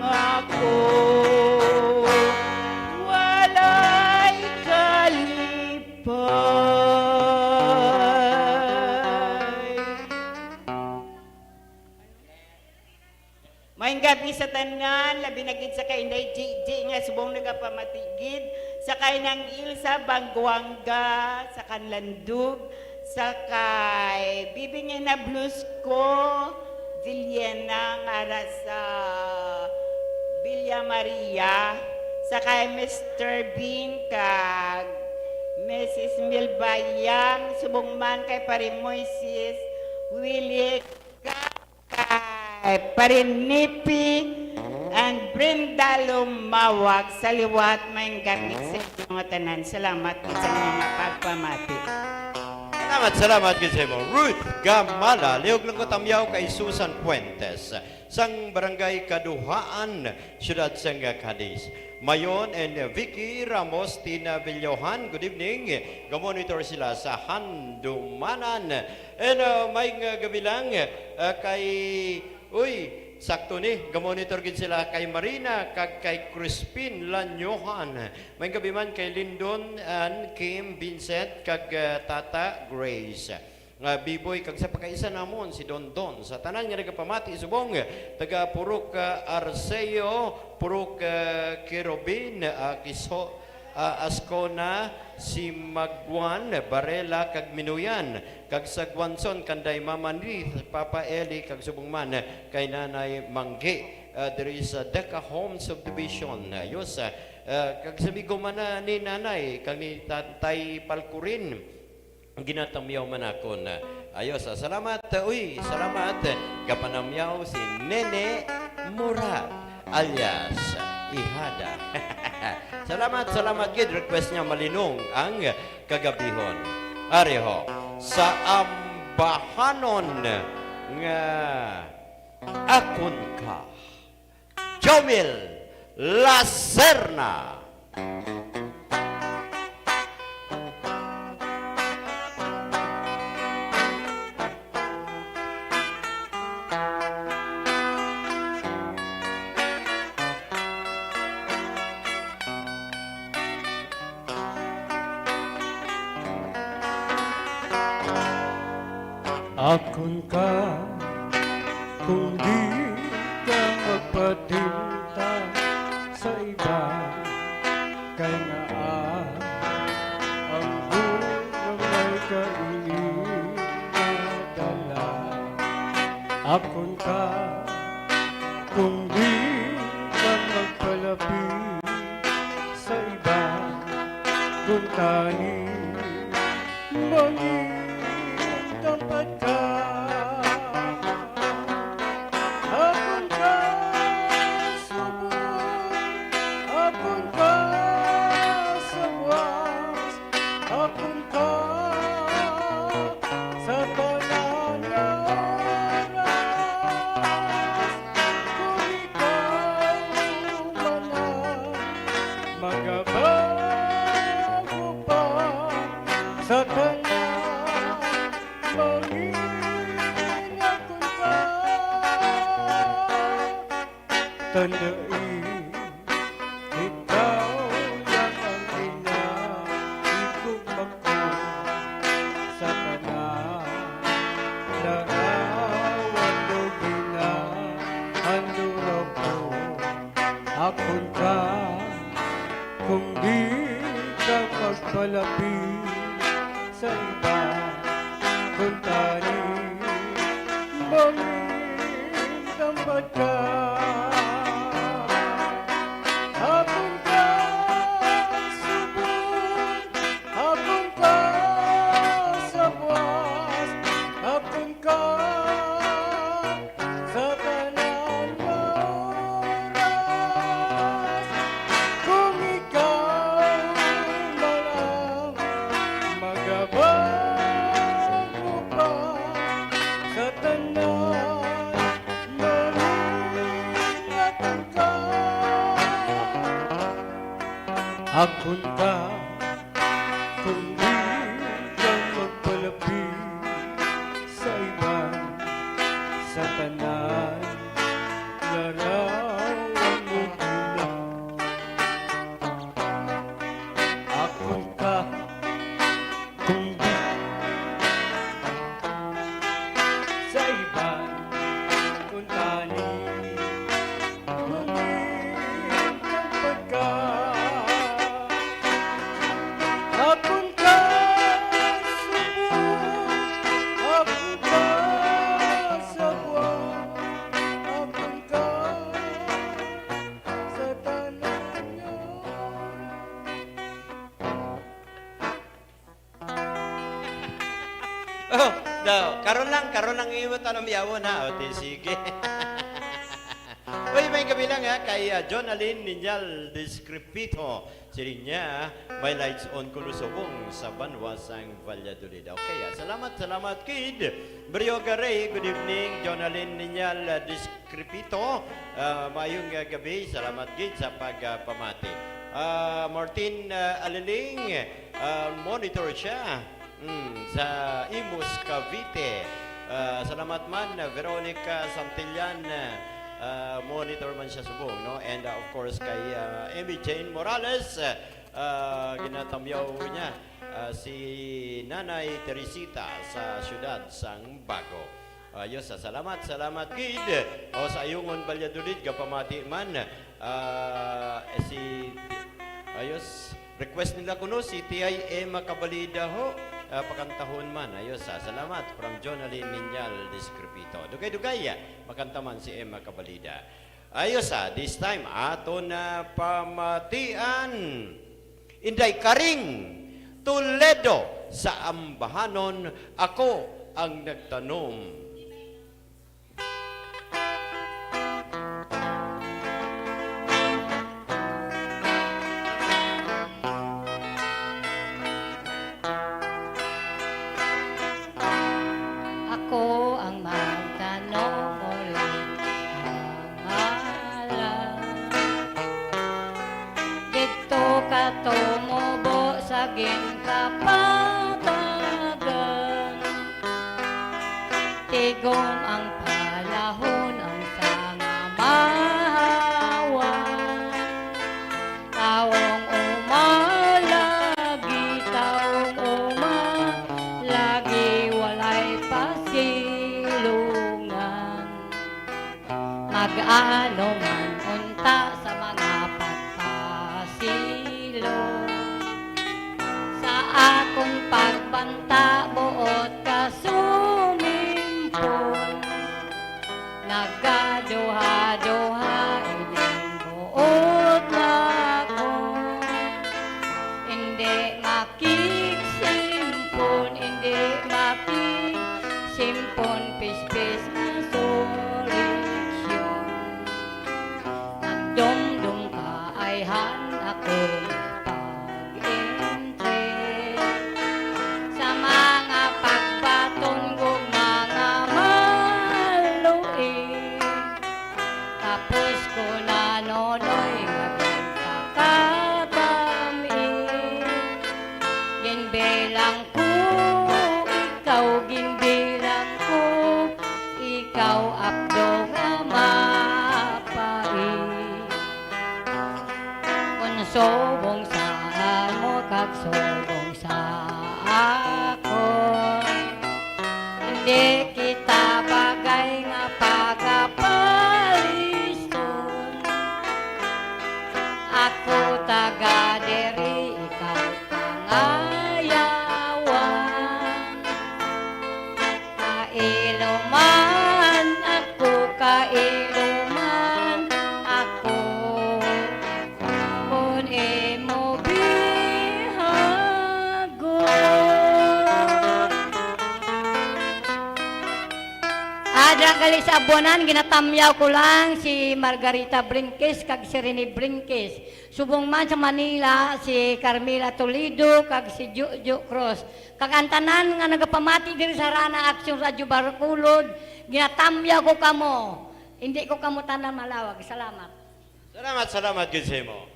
ako walay kalipay. Maayong gabi sa tanan, labi na gid sa kay Inday Gigi nga subong nagapamati gid, sa kay Nang Ilsa Banguanga, sa Kanlandug, sa kay Bibi Nina Blusco Villena nga ara sa Villa Maria, sa kay Mister Bean kag Missus Milbayang, subong man kay Pare Moises Willie, kag kay Pare Nipi and Brenda Lumawag. Sa liwat, maayong gabi sa inyo nga tanan. Salamat gid sa mga pagpamati. Salamat, salamat gid sa imo, Ruth Gamala. Liog lang ko tamyaw kay Susan Fuentes, sang Barangay Kaduhaan, Siyudad sang Cadiz. Mayon and Vicky Ramos, Tina Villohan, good evening. Gamonitor sila sa Handumanan. And, uh, maayong gabi lang, uh, kay, uy, sakto ni, gamonitor gid sila kay Marina kag kay Crispin Lanyohan. Maayong gabi man kay Lindon and Kim Vincent kag, uh, Tata Grace. Nga Biboy, kag sa pagkaisa namon si Don Don. Sa tanan nga nagapamati subong, taga Purok, ah, Arceo, Purok, ah, Quirobin, ah, Kiso-, ah, Ascona, Simagwan, Barela, kag Minuyan, kag sa Guanzon, kanday Mama Nith, Papa Eli, kag subong man kay Nanay Manggi, ah, diri sa Deca Home Subdivision. Ayos, ah, ah, kag sa amigo man na ni Nanay, kag ni Tatay Palcurin. Ginatamyaw man akon. Ayos, ah, salamat. Uy, salamat. Gapanamyaw si Nene Murat, alias Ihada. Salamat, salamat gid. Request niya malinong ang kagabihon. Ari ho, sa ambahanon nga akon ka. Jomil Lacerna. Akon ka, kung di ka magpadinta sa iba, kay ngaa ang buot nga may kaini nga dala. Akon ka, kung di ka magpalabi sa iba, kuntani mangin tampad ka. Akon ka subong, akon ka sa buas, palapit sa iba, kuntani mangin tambad ka. Hapon ka subong, hapon ka sa buwas, hapon ka sa tanan nga oras, kung ikaw man ang magabang uban sa tanan, malingaton ka. Akon ka, kung di ka magpalapit sa iban, sa tanan, larawan mo gina. Akon ka, kung di sa iban, kuntani mangin tambad ka. Hapon ka subong, hapon ka sa buwan, hapon ka sa tanan nga oras. Oh, daw, karon lang, karon lang imo tanong yawon, ha? O, ti, sige. Uy, may kabilang, ha, kay, ah, Jonalyn Niñal Descrepito. Siling niya, may lights on kuno subong sa banwa sang Valladolid. Okay, ah, salamat, salamat, kid. Brioga Ray, good evening. Jonalyn Niñal, ah, Descrepito, ah, maayong, ah, gabi. Salamat, gid, sa pagpamati. Ah, Martin, ah, Aliling, ah, monitor siya. Mm, sa Imus, Cavite. Ah, salamat man, Veronica Santillan, ah, monitor man siya subong, no? And, ah, of course, kay, ah, Emmy Jane Morales, ah, ginatamyaw niya, ah, si Nanay Teresita sa siyudad sang Bago. Ayos, ah, salamat, salamat gid. O, sa Ayungon, Valladolid, gapamati man, ah, si, ayos, request nila kuno si T I Emma Cabalida ho. Ah, pakantahon man. Ayos, ah, salamat from Jonalyn Niñal Descrepito. Dugay-dugay, ah, makanta man si Emma Cabalida. Ayos, ah, this time, ato na pamatian. Inday Karing Toledo sa Ambahanon, ako ang nagtanom. Ako ang magtanom, ulit ang ngalan. Didto ka tumubo sa ginkapatagan. Tigom ang panahon, ang sanga mahawan. Taong uma lagi, taong uma lagi, walay pasilungan. Mag-ano man unta sa mga pagpasilong, sa akon pagbanta, buot ka sumimpon. Nagaduha-duha ining buot nakon. Indi makigsimpon, indi makigsimpon, pispis nga soleksyon. Nagdumdom ka ayhan akong pag-intrigue sa mga pagbaton, gugma nga maluig. Tapos ko na, Nonoy, nga ginpakatami. Ginbilang ko ikaw, ginbilang ko ikaw, apdo nga mapait. Kon subong sa amo kag subong sa akon, hindi kita bagay nga pagapaliston. Ako taga diri, ikaw taga Gali sa Abuanan, ginatamyaw ko lang si Margarita Brinquez kag si Rene Brinquez. Subong man sa Manila, si Carmela Toledo kag si Jojo Cruz. Kag ang tanan nga nagapamati diri sa Rana Action Radio Bacolod, ginatamyaw ko kamo. Hindi ko kamo tanan malawag. Salamat. Salamat, salamat gid sa imo.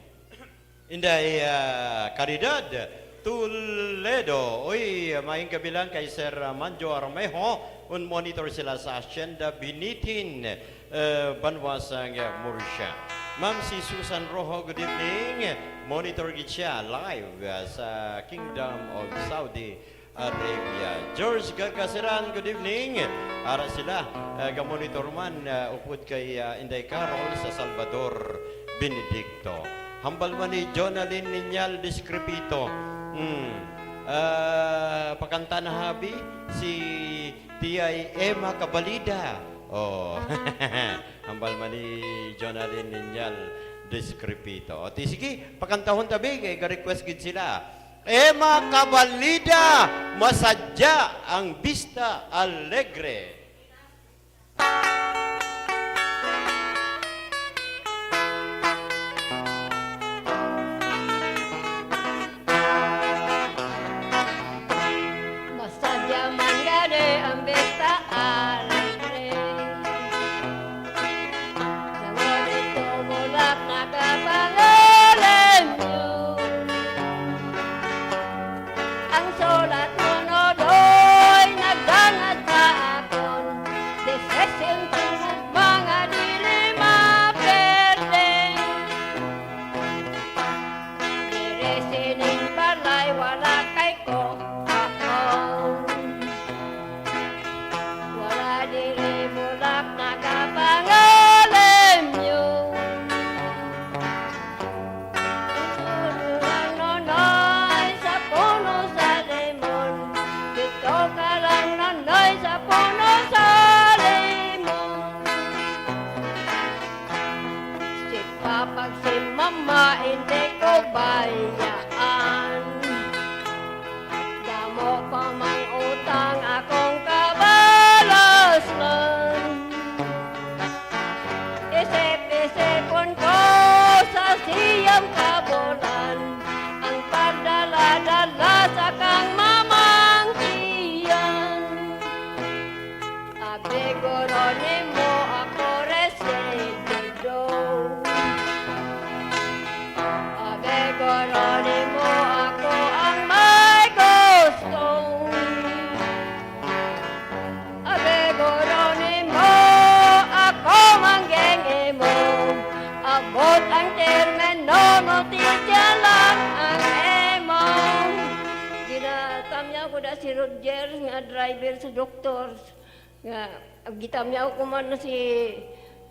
Inday, ah, Caridad Toledo. Uy, maayong gabi lang kay Sir Manjo Armejo. Un monitor sila sa Hacienda Binitin, eh, banwa sang Murcia. Ma'am si Susan Rojo, good evening. Monitor gid siya live, ah, sa Kingdom of Saudi Arabia. George Gargaseran, good evening. Ara sila, ah, gamonitor man, ah, upod kay, ah, Inday Carol sa Salvador Benedicto. Hambal man ni Jonalyn Niñal Descrepito. Hmm. Ah, pakanta na habi si T I Emma Cabalida. Oh. Hambal man ni Jonalyn Niñal Descrepito. O, ti, sige, pakantahon tabi, kay ga-request gid sila. Emma Cabalida, Masadya ang Vista Alegre. Masadya man gani ang Vista Alegre. Sa ngunit tumulak nakapangalimyo. Ang sulat mo, Nodoy, nagdangat sa akon. Desisyon ko mga dili maperde. Diri sining balay wala kay ko. Wala diri bulak nagapangalimyo. Ang nonoy sa puno sa limon. Dito ka lang, nonoy, sa puno sa limon. Si Papa kag si Mama, hindi ko bayaan. Damo pa mang utang akong kabalaslan. Isip-isipon ko sa siyam ka bulan ang pagdala-dala sa kang mamang tiyan. Abi guro nimo ako residido. Abi guro nimo ako ang may gusto. Abi guro nimo ako mangging imo. Abot ang termino, notisia lang ang imo. Ginatamyaw ko da si Roger nga driver sa doktor. Nga, gitamyaw ko man si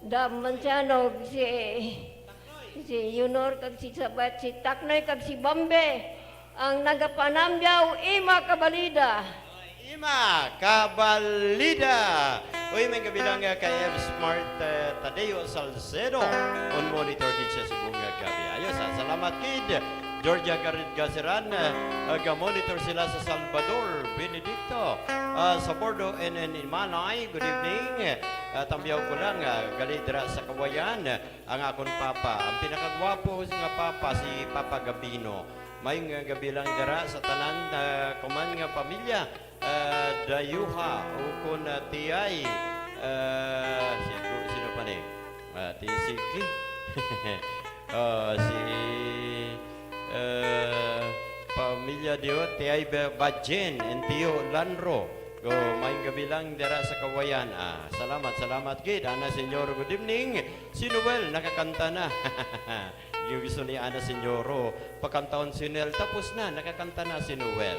Dam Manciano, si, si Yunor, kag si Sabat, si Taknoy, kag si Bambe, ang nagapanamyaw, Ima Kabalida. Ima Kabalida. Uy, may gabi lang, ah, kay F Smart, eh, Tadeo Salcedo. On monitor din siya sa buong, ah, gabi. Ayos, ah, salamat, kid. Georgia Garid Gaseran, eh, ah, ga-monitor sila sa Salvador, Benedicto. Ah, sa Bordo, N N Imanay, good evening. Ah, tambiyaw ko lang, ah, gali dira sa Kawayan, ah, ang akon papa, ang pinakagwapo nga papa, si Papa Gabino. May nga gabi lang dira sa tanan, ah, kuman nga pamilya, ah, Dayuha, ukon, ah, Tiay, ah, si, sino pa ni? Ah, ti, si, ah, si, ah, pamilya Diot, Tiay Ba-, Bajen, and Tiyo Lanro. Go, maayong gabi lang dira sa Kawayan. Ah, salamat, salamat gid. Ana, Senyor, good evening. Si Noel, nakakanta na. Yung gusto ni Ana, Senyoro, pakantahon si Noel. Tapos na, nakakanta na si Noel.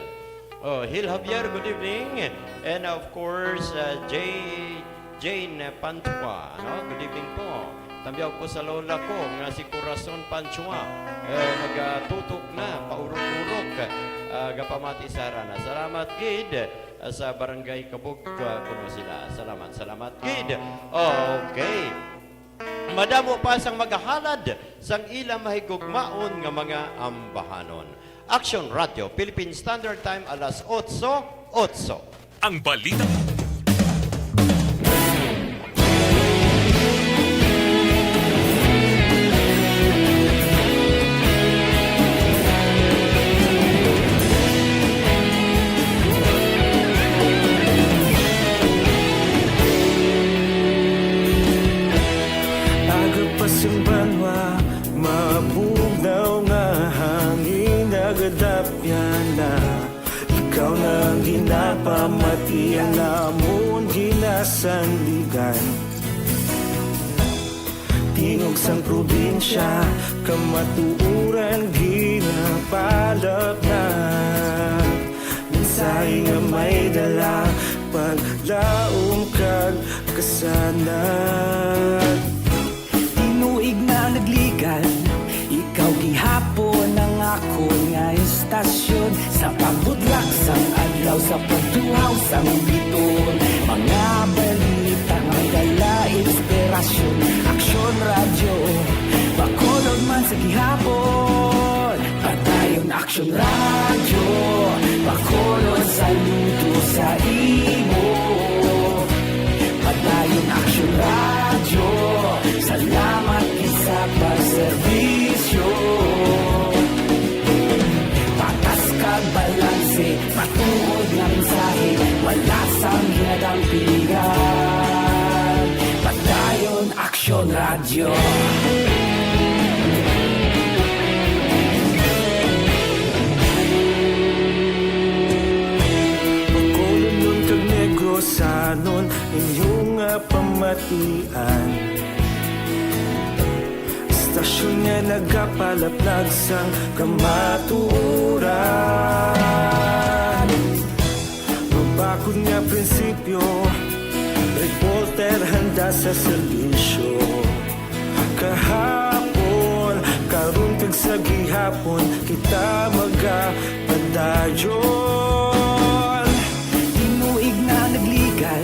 Oh, Hil Javier, good evening. And of course, uh, Jay, Jane Pantua, ano? Good evening po. Tambiyaw ko sa lola ko nga si Corazon Pantua. Eh, nagatutok na, paurok-urok. Ah, gapamati sa Rana. Salamat gid, ah, sa Barangay Kabug, ah, kuno sila. Salamat, salamat gid. Okay. Madamo pa sang magahalad sang ila mahigugmaon nga mga ambahanon. Action Radio, Philippine Standard Time, alas otso, otso. Ang balita. Ginapamatian namon ginasandigan, tingog sang probinsya, kamatuoran ginapalapnag. Mensahe nga may dala, paglaom kag kasanag. Tinuig na nagligan, ikaw gihapon ang akon nga istasyon. Sa pagbutlak sang adlaw, sa pagtuhaw sang biton, mga balita may dala inspirasyon. Aksyon Radyo, Bacolod man sa gihapon. Padayon Aksyon Radyo, Bacolod, saludo sa imo. Padayon Aksyon Radyo, salamat gid sa pagserbisyo. Patas kag balanse, matuod nga mensahe, wala sang ginadampigan. Padayon Aksyon Radyo. Bacolodnon kag Negrosanon, inyo nga pamatian. Istasyon nga nagapalaplag sang kamatuoran. Mabakod nga prinsipyo, reporter handa sa serbisyo. Kahapon, karon kag sa gihapon, kita magapadayon. Tinuig na nagligan,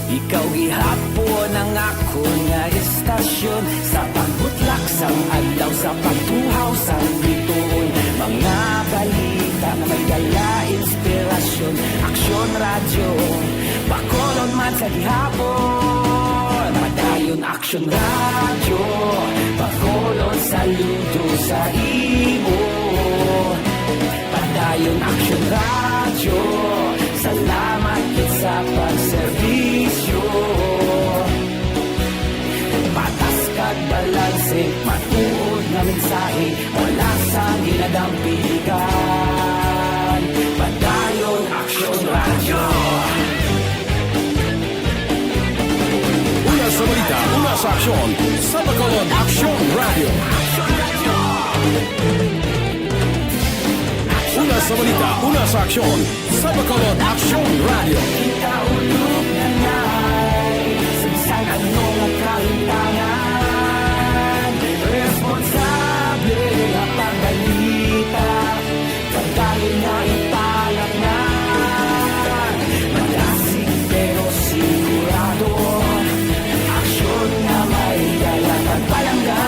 ikaw gihapon ang akon nga istasyon. Sa pagbutlak sang adlaw, sa pagtuhaw sang bituon, mga balita nga may dala inspirasyon. Aksyon Radyo, Bacolod man sa gihapon. Padayon Aksyon Radyo, Bacolod, saludo sa imo. Padayon Aksyon Radyo, salamat gid sa pagserbisyo. Patas kag balanse, matuod nga mensahe, wala sang ginadampigan. Padayon Aksyon Radyo. Una sa balita, una sa aksyon, sa Bacolod Aksyon Radyo. Una sa balita, una sa aksyon, sa Bacolod Aksyon Radyo. Kita ulog na nay, sa bisan ano nga kahimtangan, responsable nga pagbalita, pagdali nga ipalapnan. Madasig pero sigurado, aksyon nga may dala kag palangga.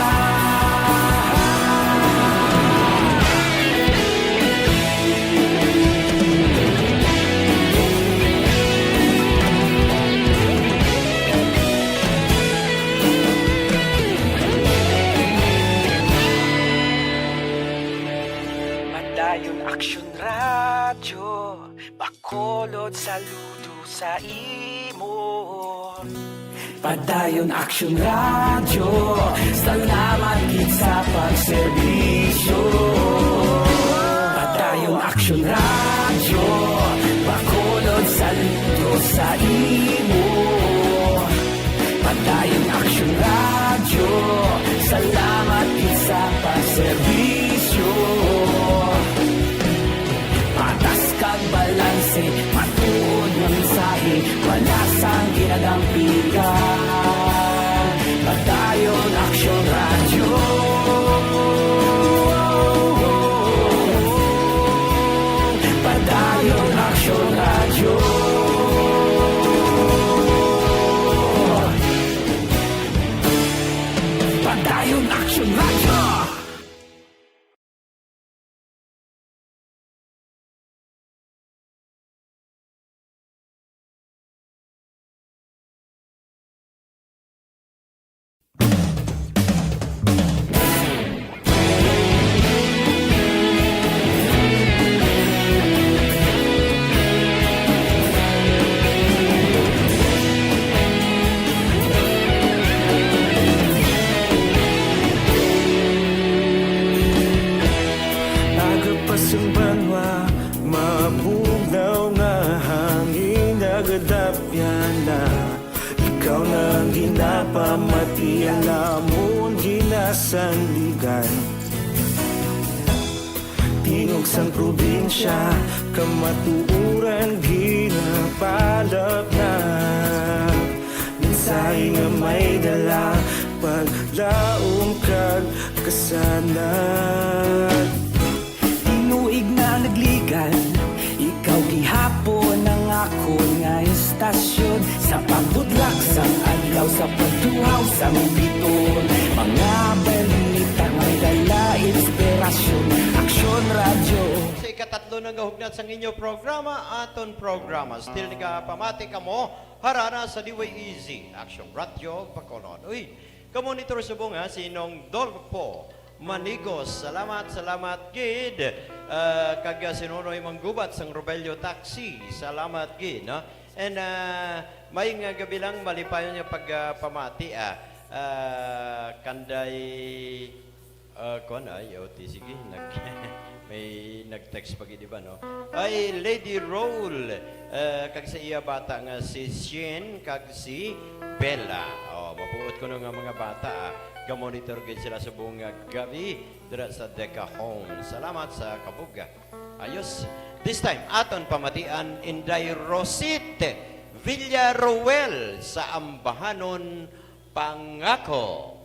Padayon Aksyon Radyo, Bacolod, saludo sa imo. Padayon Aksyon Radyo, salamat gid sa pagserbisyo. Padayon Aksyon Radyo, Bacolod, saludo sa imo. Padayon Aksyon Radyo, salamat gid sa pagserbisyo. Patas kag balanse, matuod nga mensahe, wala sang ginadampigan. Padayon Aksyon Radyo. Padayon Aksyon Radyo. Padayon Aksyon Radyo. Sanligan. Tingog sang probinsya, kamatuoran ginapalapnap. Mensahe nga may dala, paglaom kag kasanag. Tinuig na nagligan, ikaw gihapon ang akon nga istasyon. Sa pagbudlak sang adlaw, sa pagtuhaw sang biton, mga balita may dala inspirasyon. Aksyon Radyo. Sa ikatatlo na nga hugnat sang inyo programa, aton programa. Still nagapamati kamo, harana sa D Y E Z, Aksyon Radyo, Bacolod. Uy, kamonitor subong ha, si Nong Dolpo Manigos, salamat, salamat gid. Ah, kag, ah, si Nonoy Manggubat sang Robelio Taxi, salamat gid, no? And, ah, may nga gabi lang, malipayon nga pagpamati, ah. Ah, kanday, ah, kuwan, ay, O T, sige, nag-, may nag-text pa gid, di ba, no? Ay, Lady Roll, ah, kag sa iya bata nga si Shin, kag si Bella. Oh, mabuot ko nga mga bata, ah. Gamonitor gid sila subong nga gabi dira sa Deca Home. Salamat sa kabuga. Ayos. This time, aton pamatian Inday Rosette Villaruel sa Ambahanon, Pangako.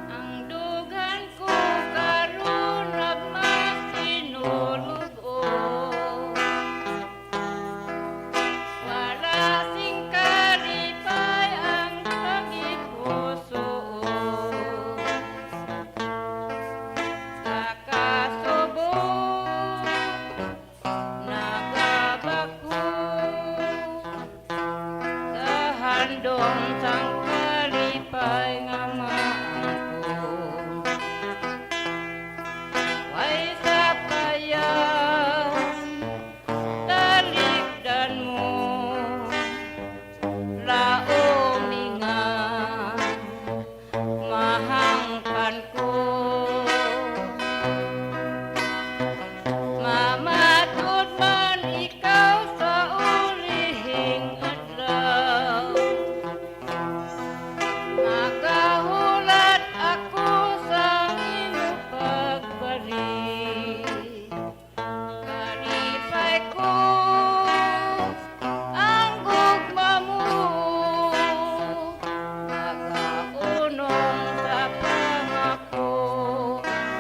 Ang dughan ko karon nagmasinulog-on. Wala sing kalipay ang paghipusoon. Sa kasubong, nagabakho sa handom sang kalipay nga maangkon. Way sapayan, talikdan mo, laomi nga mahangpan ko. Mamatod man ikaw sa ulihing adlaw, magahulat ako sa imo pagbalik. Kalipay ko, ang gugma mo, magaunong sa pangako,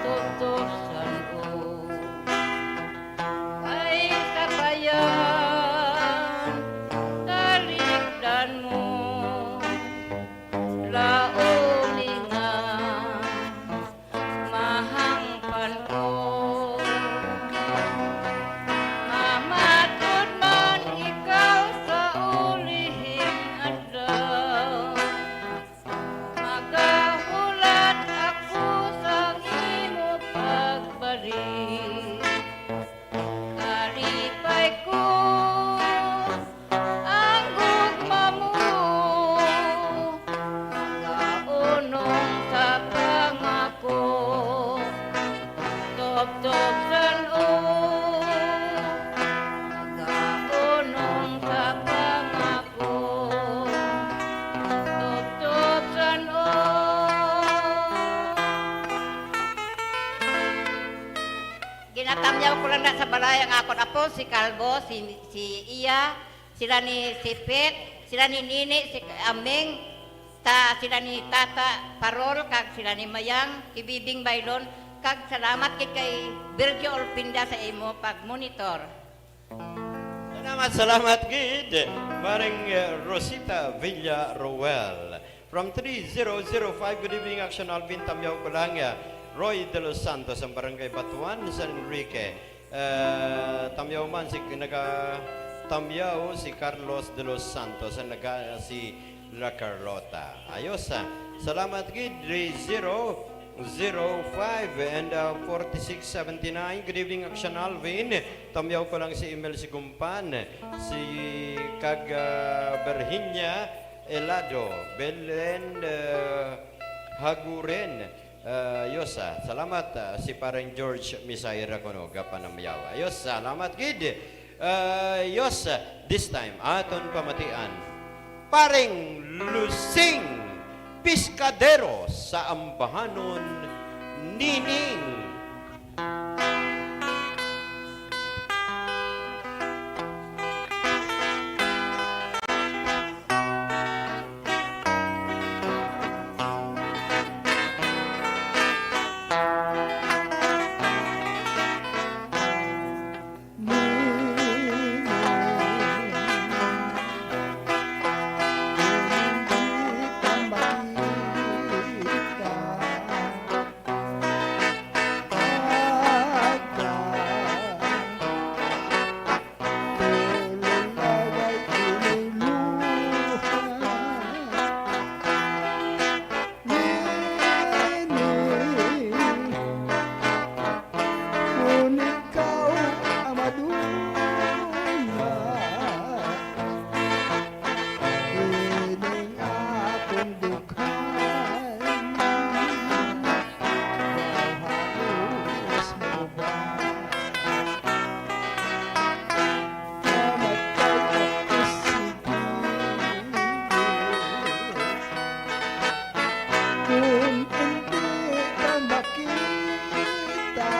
tubtob san-o. Way sapayan, talikdan mo, laomi nga mahangpan ko. Mamatod man ikaw sa ulihing adlaw, magahulat ako sang imo pagbalik. Kalipay ko, ang gugma mo, magaunong sa pangako. Tubtob san-o, magaunong sa pangako. Tubtob san-o. Ginatamyaw ko lang na sa balay ang akon apo, si Calvo, si, si Iya, sila ni Sipit, sila ni Nini, si Aming, ta, sila ni Tata Parol, kag sila ni Mayang, si Bibing Baylon, kag salamat gid kay Virgil Olpinda sa imo pag-monitor. Salamat, salamat gid, Maring, eh, Rosita Villaruel. From three zero zero five, good evening, Action Alvin, tamyaw ko lang, eh, Roy De Los Santos, ang Barangay Batuan, San Enrique. Eh, tamyaw man si, naga, tamyaw si Carlos De Los Santos, ang naga, si La Carlota. Ayos, ah. Salamat gid, three zero zero five and, uh, forty-six seventy-nine. Good evening, Action Alvin. Tamyaw ko lang si Emil Sigumpan, si kag, uh, Virginia Elado, Belen, uh, Haguren, uh, Yosa. Salamat, uh, si Pareng George Misaira kuno, gapanamyaw. Ayos, salamat gid. Uh, Yosa, this time, aton pamatian. Pareng Lusing Piskadero sa Ambahanon, Nining. Ngunit ikaw ang madula, ining akong dughan. Ikaw halos maguba, mamatay ako sa pag-ibig. Kung hindi ka makita,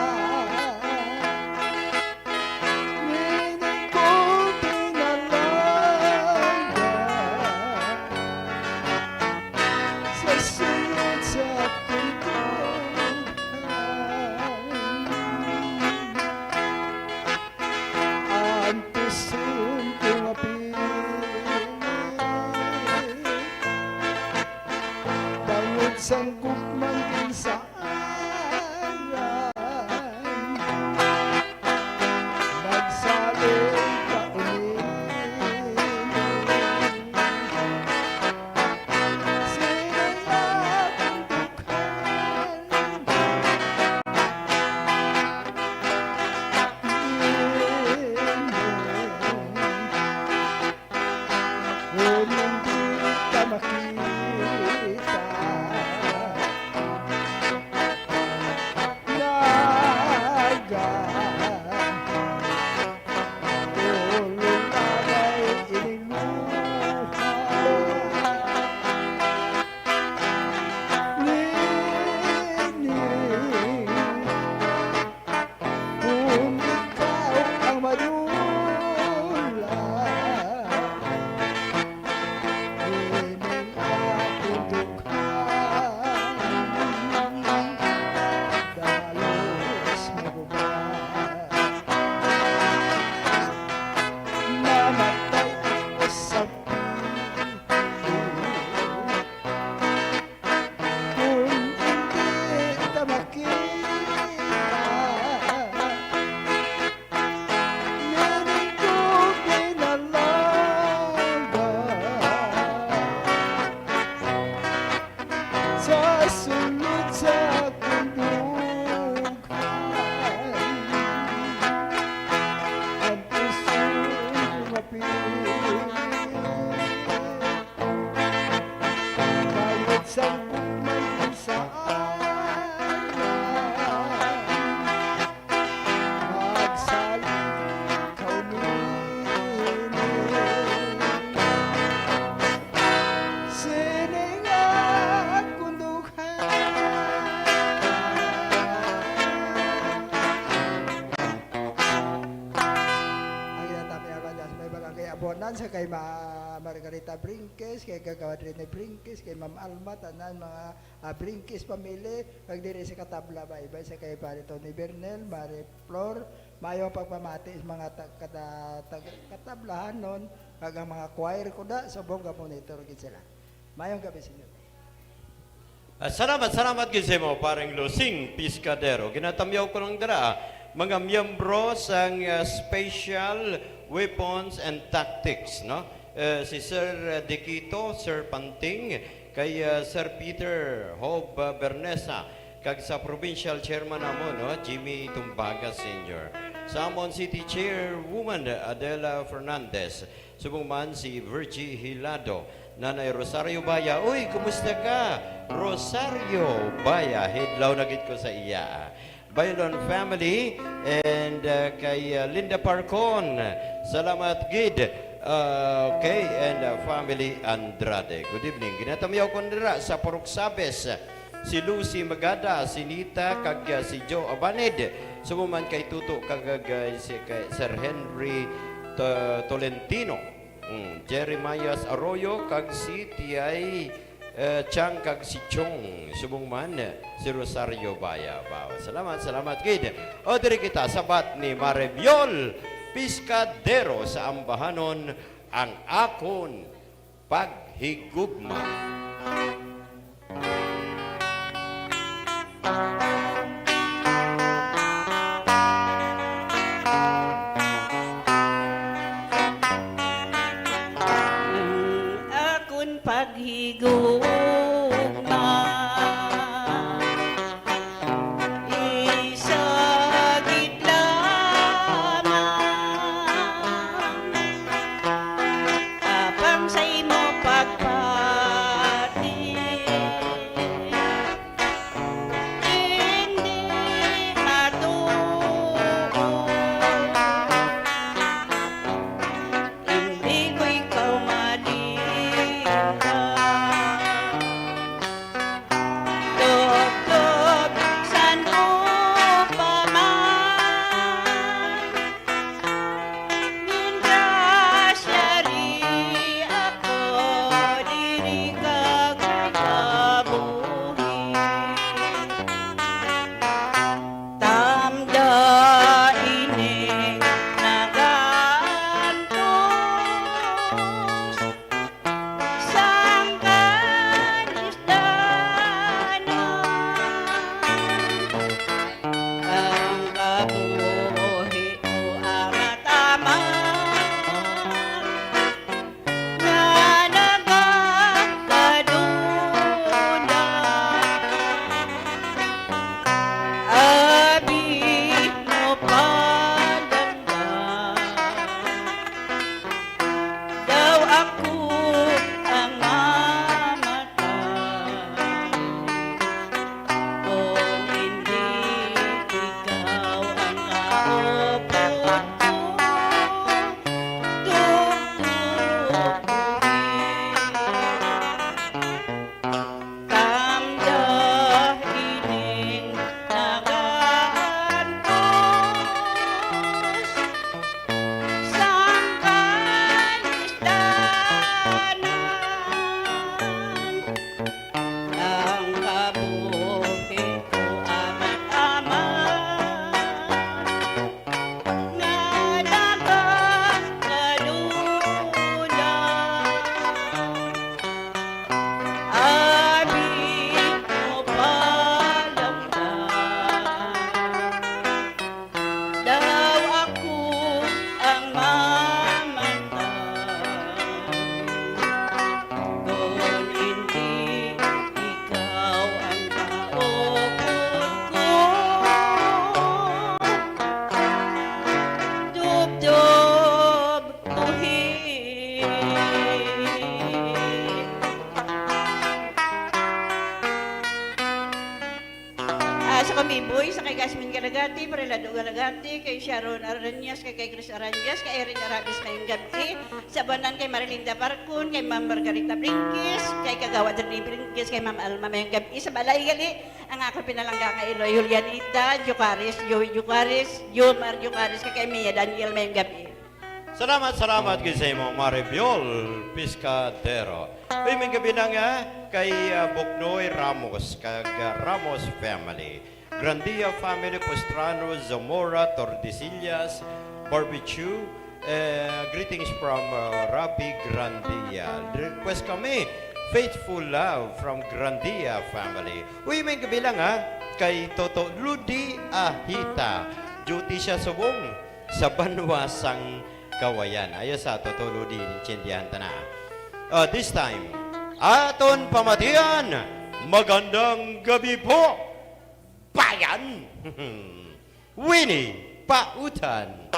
nini ko pinalaga sa sulod sa akong dughan. Antes ko mapili, bangod sang gugmang ginsaaran, magsalig ka uli. Nining, kung ikaw ang madula, ining akong dughan, dalos maguba. Mamatay ako sa pag-ibig. Kung hindi ka makita, nining ko pinalaga sa sulod sa akong dughan. Ang puso mapili. Bayad sang gugmang ginsaaran, magsalig ka uli. Sini nga akong dughan. Ang ginatapyawan sa may barangay Abonan, sa kay Ma-, Margarita Brinques, kay Kagawad Rene Brinques, kay Ma'am Alma, tanan mga, ah, Brinques family, kag diri sa katabla ba, iba sa kay Pare Tony Bernal, Mare Flor, maayo ang pagpamati sa mga ta-, kada-, tag-, katablahanon, kag ang mga choir ko da, subong ga-monitor gid sila. Mayong gabi sa inyo. Ah, salamat, salamat gid sa imo, Pareng Lusing Piscadero. Ginatamyaw ko lang dira, mga miyembro sang, ah, Special Weapons and Tactics, no? Eh, si Sir, ah, Dikito, Sir Panting, Kay, ah, Sir Peter Hob, ah, Bernesa, kag sa provincial chairman namon, no, Jimmy Tumbaga Senior. Sa amon City Chairwoman, Adela Fernandez. Subong man si Virgie Hilado, Nanay Rosario Baya. Uy, kumusta ka? Rosario Baya, hidlaw na gid ko sa iya. Baylon family, and, uh, kay, uh, Linda Parcon. Salamat gid. Uh, okay, and, uh, family Andrade. Good evening. Ginatamyaw ko nira sa Purok Sabes. Si Lucy Magada, si Nita, kag, uh, si Joe Abanid. Subong man kay Tuto, kag, uh, si, kay Sir Henry To-, Tolentino. Mm, Jeremias Arroyo, kag si Tiay, eh, Chang, kag si Chong. Subong man, eh, si Rosario Baya. Wow. Salamat, salamat gid. O, diri kita, sabat ni Mare Biol Piscadero sa Ambahanon, ang akon paghigugma. Ang akon paghigugma, isa gid lamang, apang sa imo pagpati. Hindi matuo. Hindi ko ikaw malimutan. Tubtob san-o pa man. Mientras yari ako diri kag kabuhi, tamda ini nagaantos. Sang kanisdanan, ang kabuhi ko amat-amat nga nagakadula. Abi mo palangga. Daw ako ang mamatay, kung hindi ikaw ang kaupod ko, tubtob buhi. Tamda ining nagaantos sang kanisdanan, ang kabuhi ko amat-amat. Nga nagakadula, abi mo palangga. Daw ako ang mamatay, kon hindi ikaw ang kaupod ko. Tubtob buhi. Ah, sa Kamiboy, sa kay Gasmin Galagati, Parelado Galagati, kay Sharon Arañas, kay, kay Chris Arañas, kay Erin Arabis, mayong gabi. Sa Banan, kay Marilinda Barcon, kay Ma'am Margarita Brinquis, kay Kagawad Rene Brinquis, kay Ma'am Alma, mayong gabi. Sa balay gali, ang akon pinalangga nga Iloy, Julianita Jucaris, Joey Jucaris, Jomar Jucaris, kay, kay Mia Daniel, mayong gabi. Salamat, salamat gid sa imo, Mare Biol Piscadero. Uy, may gabi na nga kay, ah, Buknoy Ramos, kag, ah, Ramos family. Grandia family, Postrano, Zamora, Tordesillas, Barbecue. Eh, greetings from, ah, Rafi Grandia. Request kami, Faithful Love from Grandia family. Uy, may gabi lang, ha, kay Toto Ludi Ahita. Duty siya subong sa banwa sang Kawayan. Ayo sa Toto Ludi, intindihan ta na. Uh, this time, Aton pamatian, magandang gabi po, bayan! Winnie Pautan.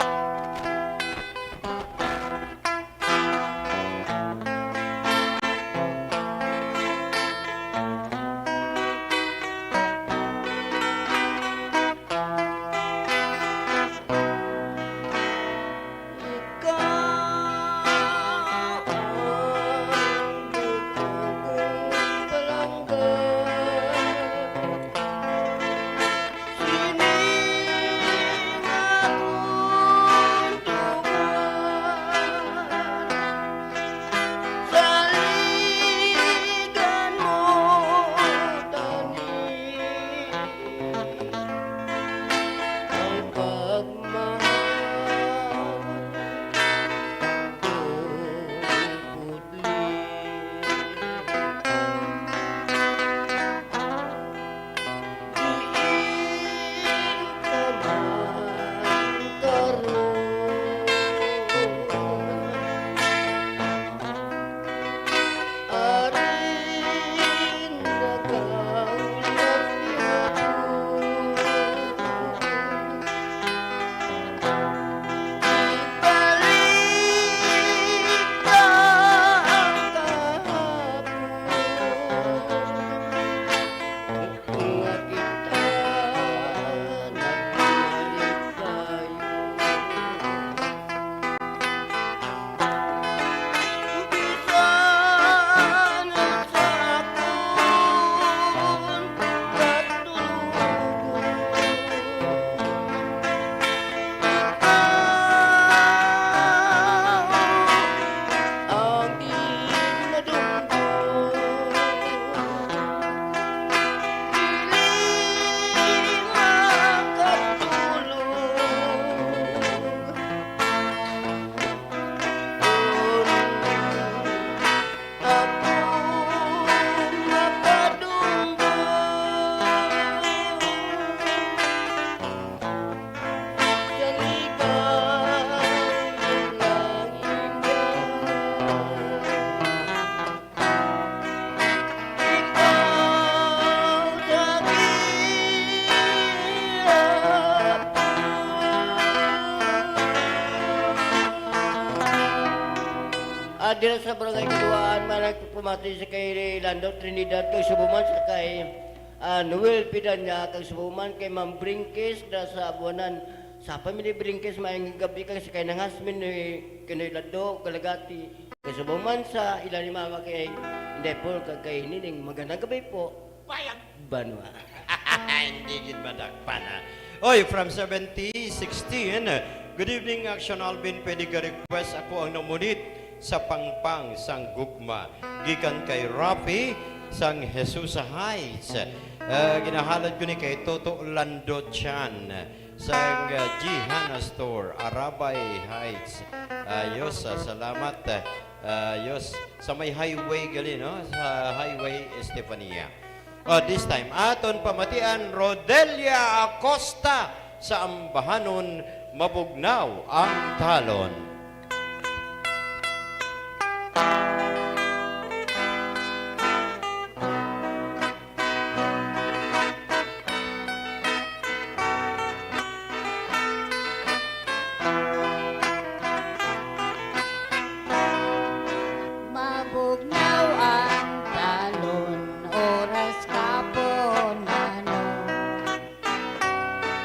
At dira sa Barangay Kaduaan, may nagpapamati sa kay Lando Trinidad, kag subong man sa kay, ah, Noel Pidanya, kag subong man kay Ma'am Bringkis, dira sa Abuanan. Sa pamilya Bringkis, maayong gabi, kag sa kay Nang Hasmin ni Kinoy Lando, Galagati. Kag subong man sa ila ni Mama kay Inday Paul, kag kay Nining, magandang gabi po. Bayag Banwa. Hindi gid madakpan, ha? Oy, from seventy sixteen, "Good evening, Action Alvin. Pwede ka request ako ang namunit sa pangpang sang gugma." Gikan kay Rafi sang Jesusa Heights. Ah, ginahalad ko ni kay Toto Lando Chan sang, ah, Jihana Store, Arabay Heights. Ayos, ah, salamat. Ah, ayos. Sa may highway gali, no? Sa Highway Estefania. Oh, this time, aton pamatian, Rodelia Acosta sa Ambahanon, Mabugnaw ang Talon. Mabugnaw ang talon, oras kapunanon.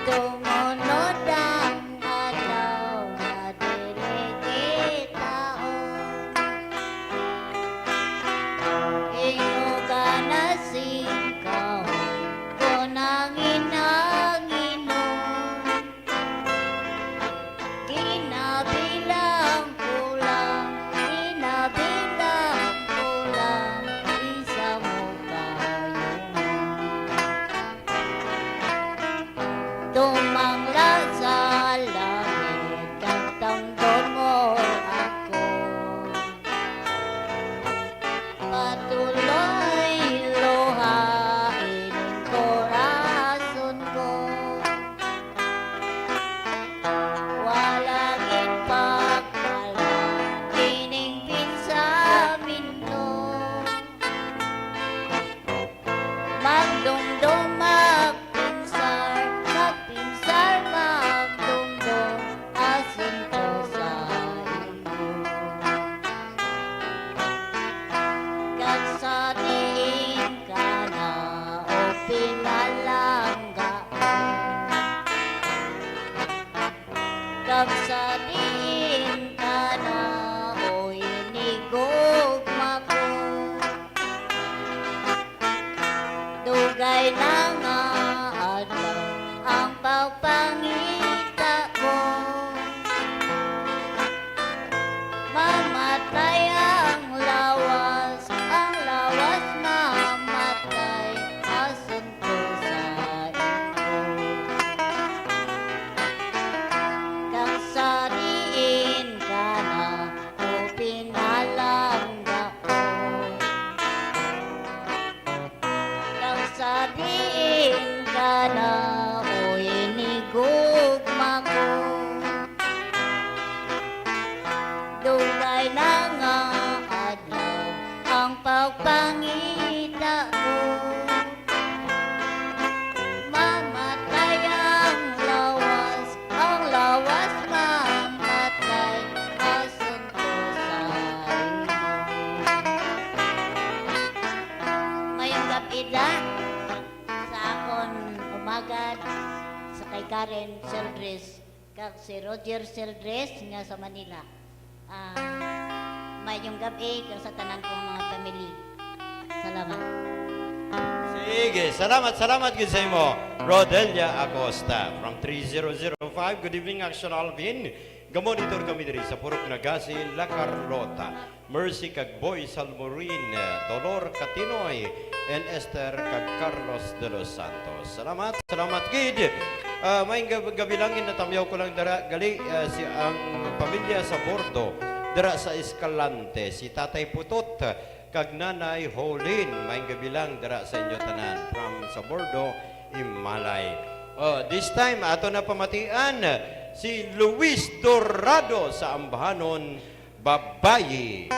Tumunod ang adlaw nga dili Kag sa diin ka na, o hinigugma ko, dugay na nga adlaw ang pagpangita ko. Mamatay ang lawas, ang lawas mamatay, asunto sa imo. Kag sa diin ka na, o pinalangga ko. Kag sa diin ka na, o hinigugma ko. Dugay na nga adlaw ang pagpangita ko. Mamatay ang lawas, ang lawas mamatay, asunto sa imo. Mayong gab-i da sa akon umagad, sa kay Karen Sildres, kag si Roger Sildres nga sa Manila. Ah, mayong gab-i kag sa tanan kong mga family. Salamat. Sige, salamat, salamat gid sa imo, Rodelia Acosta from three zero zero five. Good evening, Action Alvin. Gamonitor kami diri sa Purok Nagasi, La Carlota. Mercy kag Boy Salmorin, Dolor Catinoy, and Esther kag Carlos de los Santos. Salamat, salamat gid. Ah, may gab-, gabi lang, natamyaw ko lang dara gali, ah, si ang pamilya sa Bordo dara sa Escalante, si Tatay Putot kag Nanay Holin. May gabi lang dara sa inyo tanan from sa Bordo, Imalay. Oh, this time ato na pamatian si Luis Dorado sa Ambahanon, Babayi.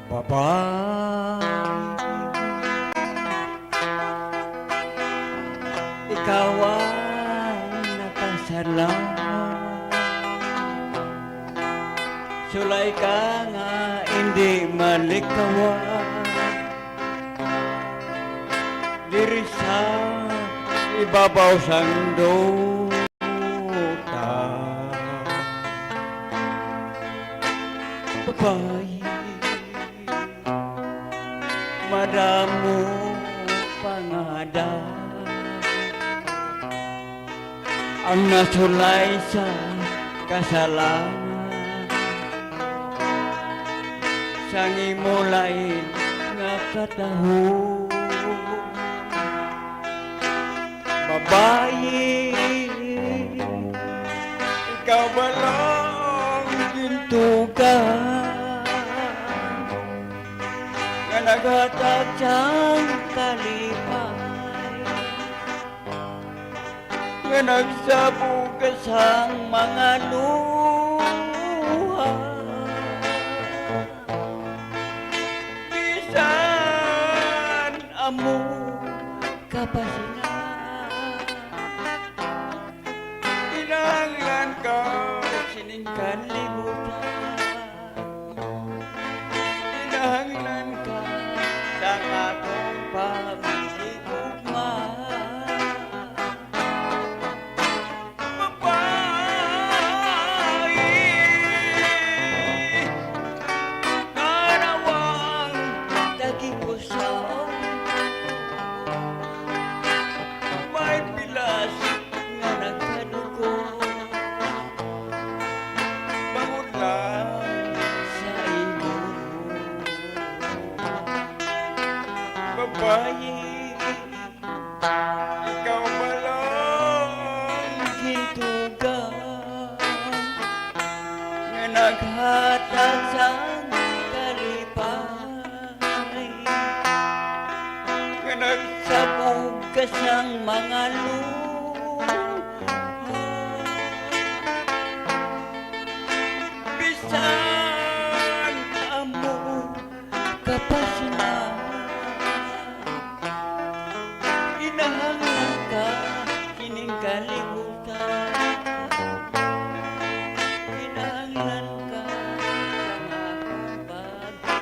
Babayi, ikaw ang nakasala. Sulay ka nga indi malikawan diri sa ibabaw sang duta. Babayi, madamo pa nga ada ang nasulay sa kasalanan sang imo lain nga katahom. Babayi, ikaw bala ang gintugan nga naghatag sang kalipay, nga nagsabog ka sang mga luha. Bisan amo ka pa sina, kinahanglan ka sining kalibutan. Kinahanglan ka sang akong paghigugma. Babayi, karawang tagipuso, may pilas nga nagkadugo. Bangod lang sa imo, babayi, ikaw pa lang gintugan nga naghatag sang kalipay, nga nagsabog ka sang mga luha. Bisan amo ka pa sina, kinahanglan ka sining kalibutan. Kinahanglan ka sang akong pag-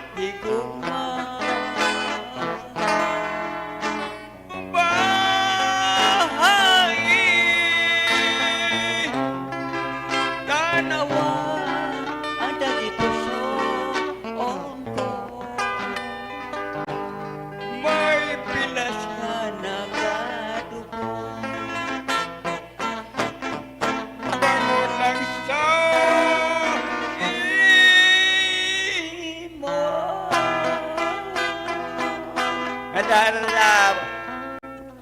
Ano na?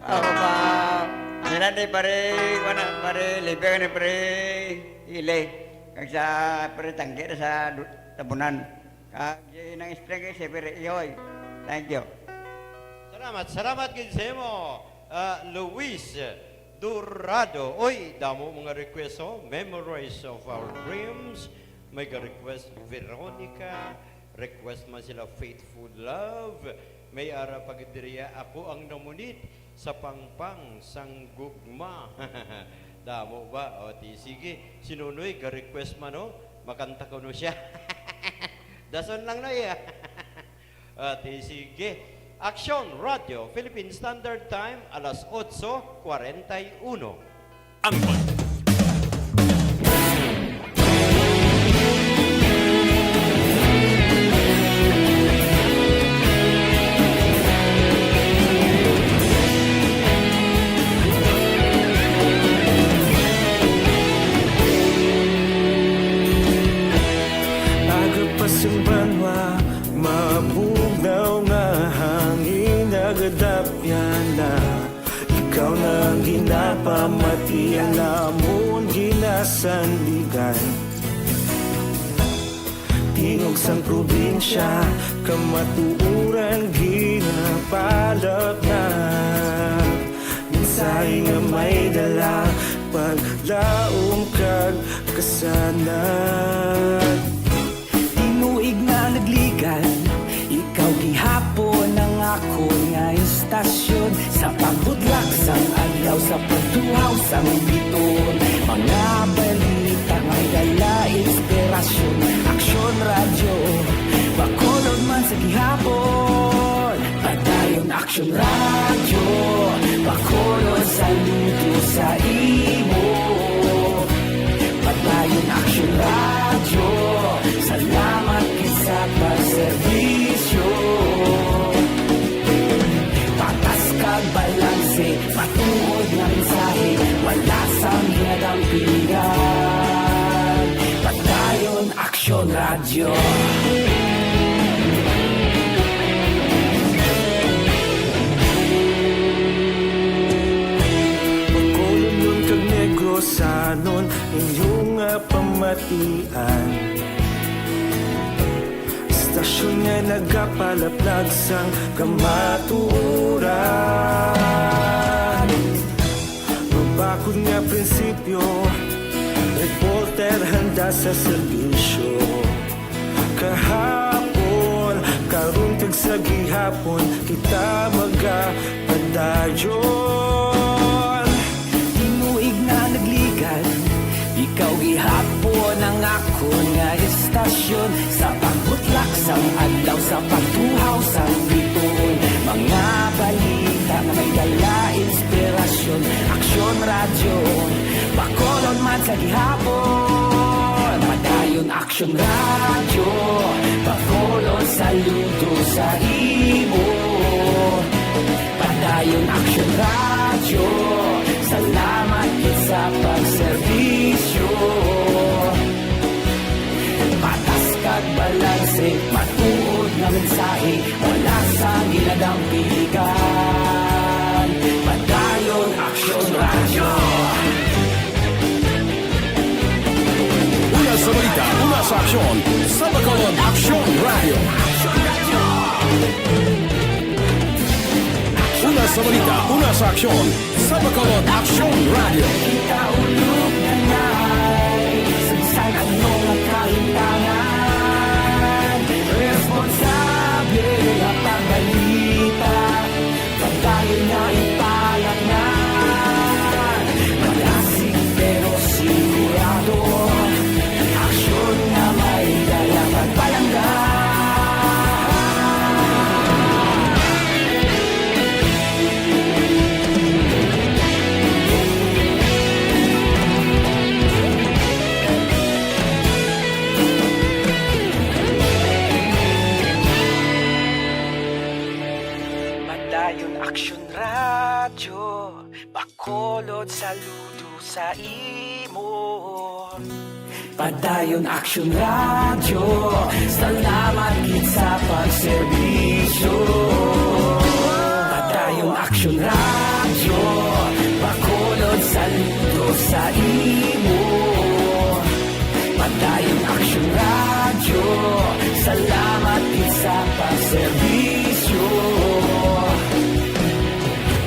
Oh, pa, sila ni pare, wala, pare, libre ni pare, Ile. Kag sa pare, tanggi na sa du-, tabunan. Kag, eh, nang strength, eh, si pare, ihoy. Thank you. Salamat, salamat gid sa imo, ah, Luis Dorado. Oy, damo mga request, oh. Memories of Our Dreams. May ga-request Veronica. Request man sila Faithful Love. May ara pa gid diriya, Ako ang Namunit sa Pangpang sang Gugma. Damo ba? O, ti, sige. Si Nonoy, ga-request man, no? Makanta kuno siya. Dason lang, Noy, ah. O, ti, sige. Aksyon Radio, Philippine Standard Time, alas otso kwarenta y uno. Ang pag- Aga pa sing banwa, mabugnaw nga hangin, nagadapyan na. Ikaw na ang ginapamati, ang amon ginasandigan. Tingog sang probinsya, kamatuoran ginapalapnag. Mensahe nga may dala, paglaom kag kasanag. Tinuig na nagligan, ikaw gihapon ang akon nga istasyon. Sa pagbudlak sang adlaw, sa pagtuhaw sang biton, mga balita may dala inspirasyon. Aksyon Radyo, Bacolod man sa gihapon. Padayon Aksyon Radyo, Bacolod, saludo sa imo. Padayon Aksyon Radyo, salamat gid sa pagserbisyo. Patas kag balanse, matuod nga mensahe, wala sang ginadampigan. Padayon Aksyon Radyo. Bacolodnon kag Negrosanon, inyo nga pamatian. Istasyon nga nagapalaplag sang kamatuoran. Mabakod nga prinsipyo, reporter handa sa serbisyo. Kahapon, karon kag sa gihapon, kita magapadayon. Tinuig na nagligan, ikaw gihapon ang akon nga istasyon. Sa pagbutlak sang adlaw, sa pagtuhaw sang bituon, mga balita nga may dala inspirasyon. Aksyon Radyo, Bacolod man sa gihapon. Padayon Aksyon Radyo, Bacolod, saludo sa imo. Padayon Aksyon Radyo, salamat gid sa pagserbisyo. Patas kag balanse, matuod nga mensahe, wala sang ginadampigan. Padayon Aksyon Radyo. Una sa balita, una sa aksyon, sa Bacolod Aksyon Radyo. Una sa balita, una sa aksyon, sa Bacolod Aksyon Radyo. Kita ulog na nai, sa bisan ano nga kahintangan, responsable nga pagbalita, pagdayon nga ipalatnan. Malasig pero sigurado, aksyon nga may dala pagpalangga. Padayon Aksyon Radyo, Bacolod, saludo sa imo. Padayon Aksyon Radyo, salamat gid sa pagserbisyo. Radyo Bacolod, saludo sa imo. Padayon Aksyon Radyo, salamat gid sa pagserbisyo.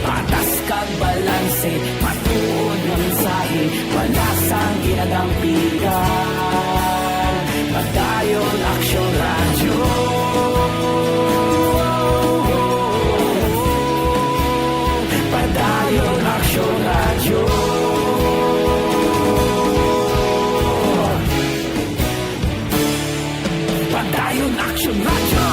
Patas kag balanse, matuod nga mensahe, wala sang ginadampigan. Padayon Aksyon Radyo. Padayon Aksyon Radyo. Padayon Aksyon Radyo.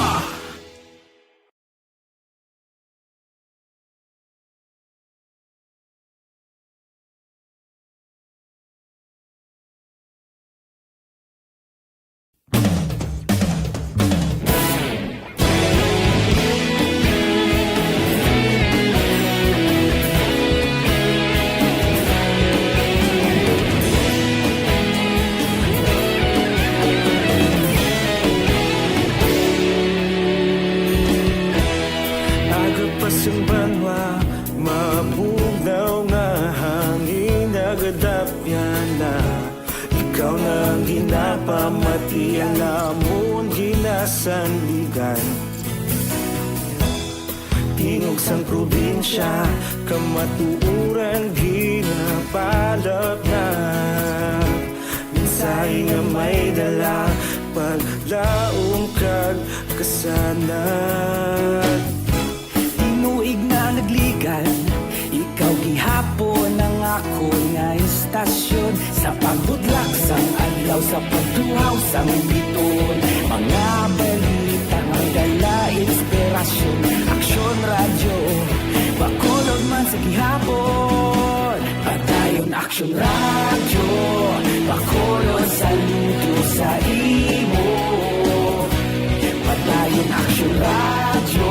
Aga pa sang banwa, mabugnaw nga hangin nagadapyan na. Ikaw na ang ginapamati, ang amon ginasandigan. Tingog sang probinsya, kamatuoran ginabalat na. Mensahe nga may dala, paglaom kag kasanag. Tinuig na nagligan, ikaw gihapon ang akon nga istasyon. Sa pagbudlak sang adlaw, sa pagtuhaw sang bituon, mga balita nga dala inspirasyon. Aksyon Radyo Bacolod man sa gihapon. Padayon Aksyon Radyo Bacolod, saludo sa imo. Padayon Aksyon Radyo,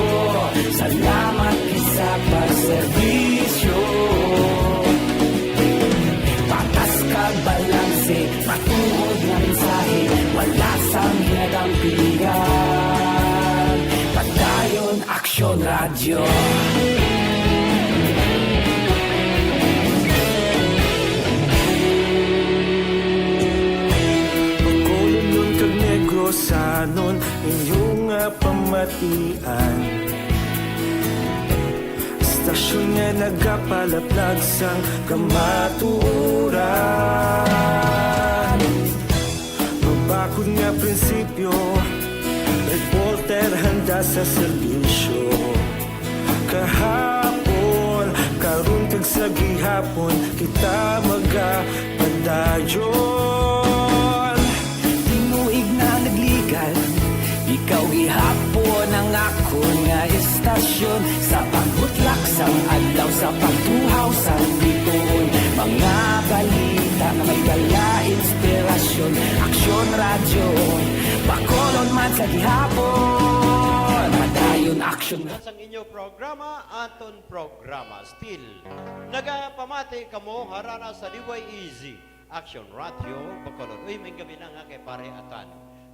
salamat gid sa pagserbisyo. Patas kag balanse, matuod nga mensahe, wala sang ginadampigan. Padayon Aksyon Radyo. Bacolodnon kag Negrosanon, inyo nga pamatian. Istasyon nga nagapalaplag sang kamatuoran. Mabakod nga prinsipyo, reporter handa sa serbisyo. Kahapon, karon kag sa gihapon, kita magapadayon. Tinuig na nagligan, ikaw gihapon ang akon nga istasyon. Sa pagbutlak sang adlaw, sa pagtuhaw sang bituon, mga balita nga may dala inspirasyon. Aksyon Radyo, Bacolod man sa gihapon. Padayon Aksyon. Sang inyo programa, aton programa, still. Nagapamati kamo, harana sa D Y E Z, Aksyon Radyo Bacolod. Uy, may gabi na nga kay Pare Atan.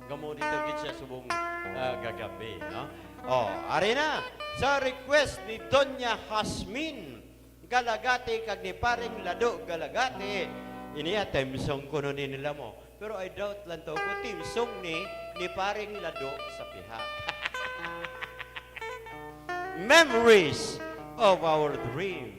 Gamo dito gid siya subong, ah, gagabi, no? Oh, ari na. Sa request ni Doña Hasmin Galagati kag ni Paring Lado Galagati, iniya theme song kuno ni nila mo. Pero I doubt lang to kung theme song ni, ni Paring Lado sa pihak. Memories of our dreams.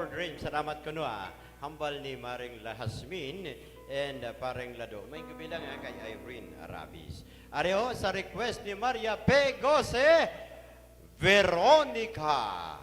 Rin, salamat kuno, ah. Hambal ni Maring La Jasmine and, ah, Pareng Lado. May kabilang, ah, kay Irene Arabis. Ari ho, sa request ni Maria Pegose, Veronica.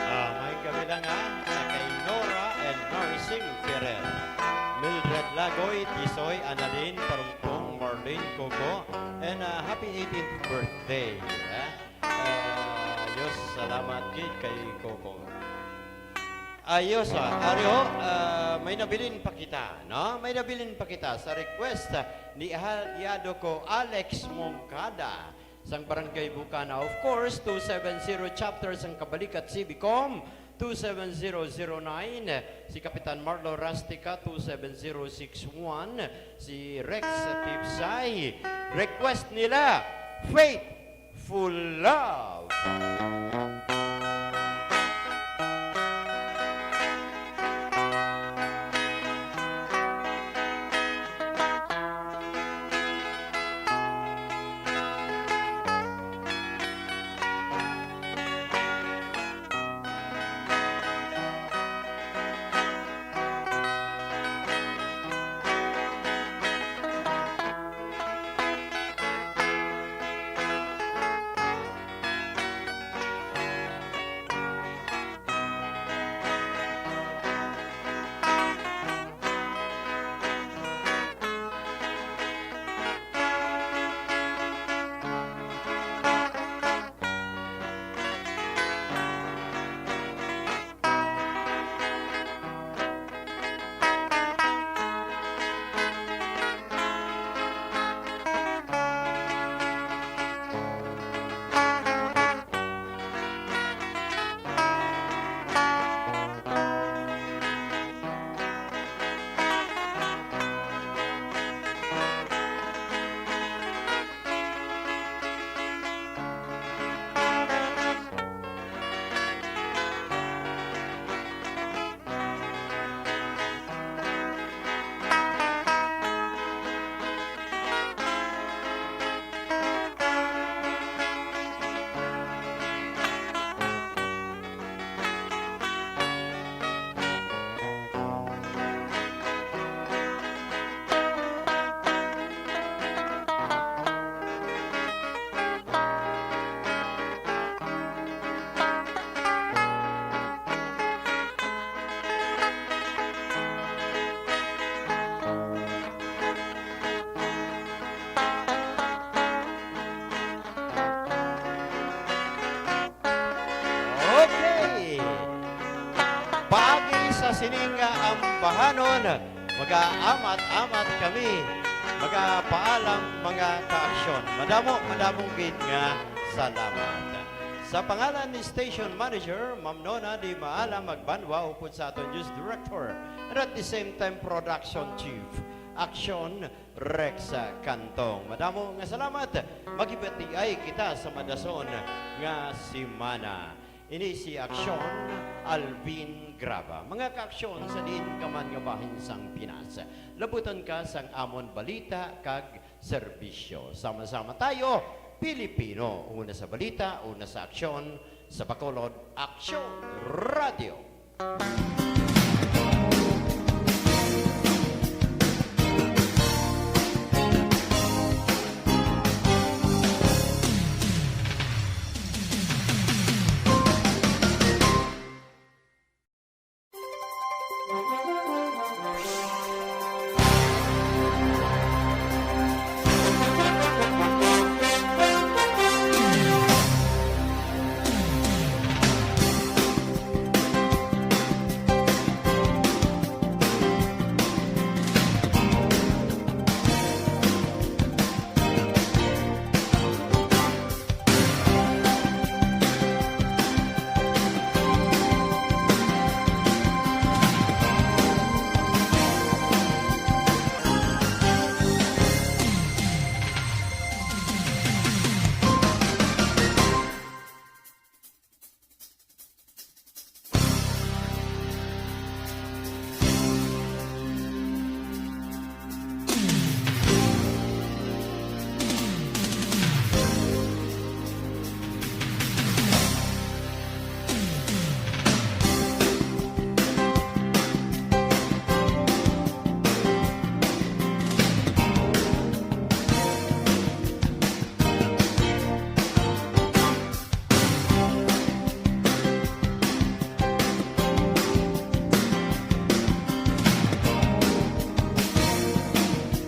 Ah, may kabilang, ah, sa kay Nora and Marising Ferrer, Mildred Lagoy, Tisoy, Annalyn Parungpong, Marlene Coco, and, ah, happy eighteenth birthday, ah. Ah, Diyos, salamat gid kay Coco. Ayos, ah. Ari ho, ah, may nabilin pa kita, no? May nabilin pa kita sa request, ah, ni Ahal Yado ko Alex Moncada sang Barangay Bukana. Of course, two seven zero chapter sang Kabalikat C B Com, two seven zero zero nine. Si Kapitan Marlo Rastica, two seven zero six one. Si Rex Tipsay. Request nila, Faith Full Love. Sining nga ambahanon, magaamat-amat kami. Magapaalam, mga kaaksyon. Madamo, madamong gid nga salamat. Sa pangalan ni Station Manager, Ma'am Nona Di Maalam Magbanwa, upod sa aton News Director, and at the same time, Production Chief, Aksyon, Rex Cantong. Madamo nga salamat. Maghibatiay kita sa madason nga semana. Ini si Aksyon, Alvin Graba. Mga kaaksyon, sa diin ka man nga bahin sang Pinas, labutan ka sang amon balita kag serbisyo. Sama-sama tayo, Pilipino. Una sa balita, una sa aksyon, sa Bacolod, Aksyon Radio.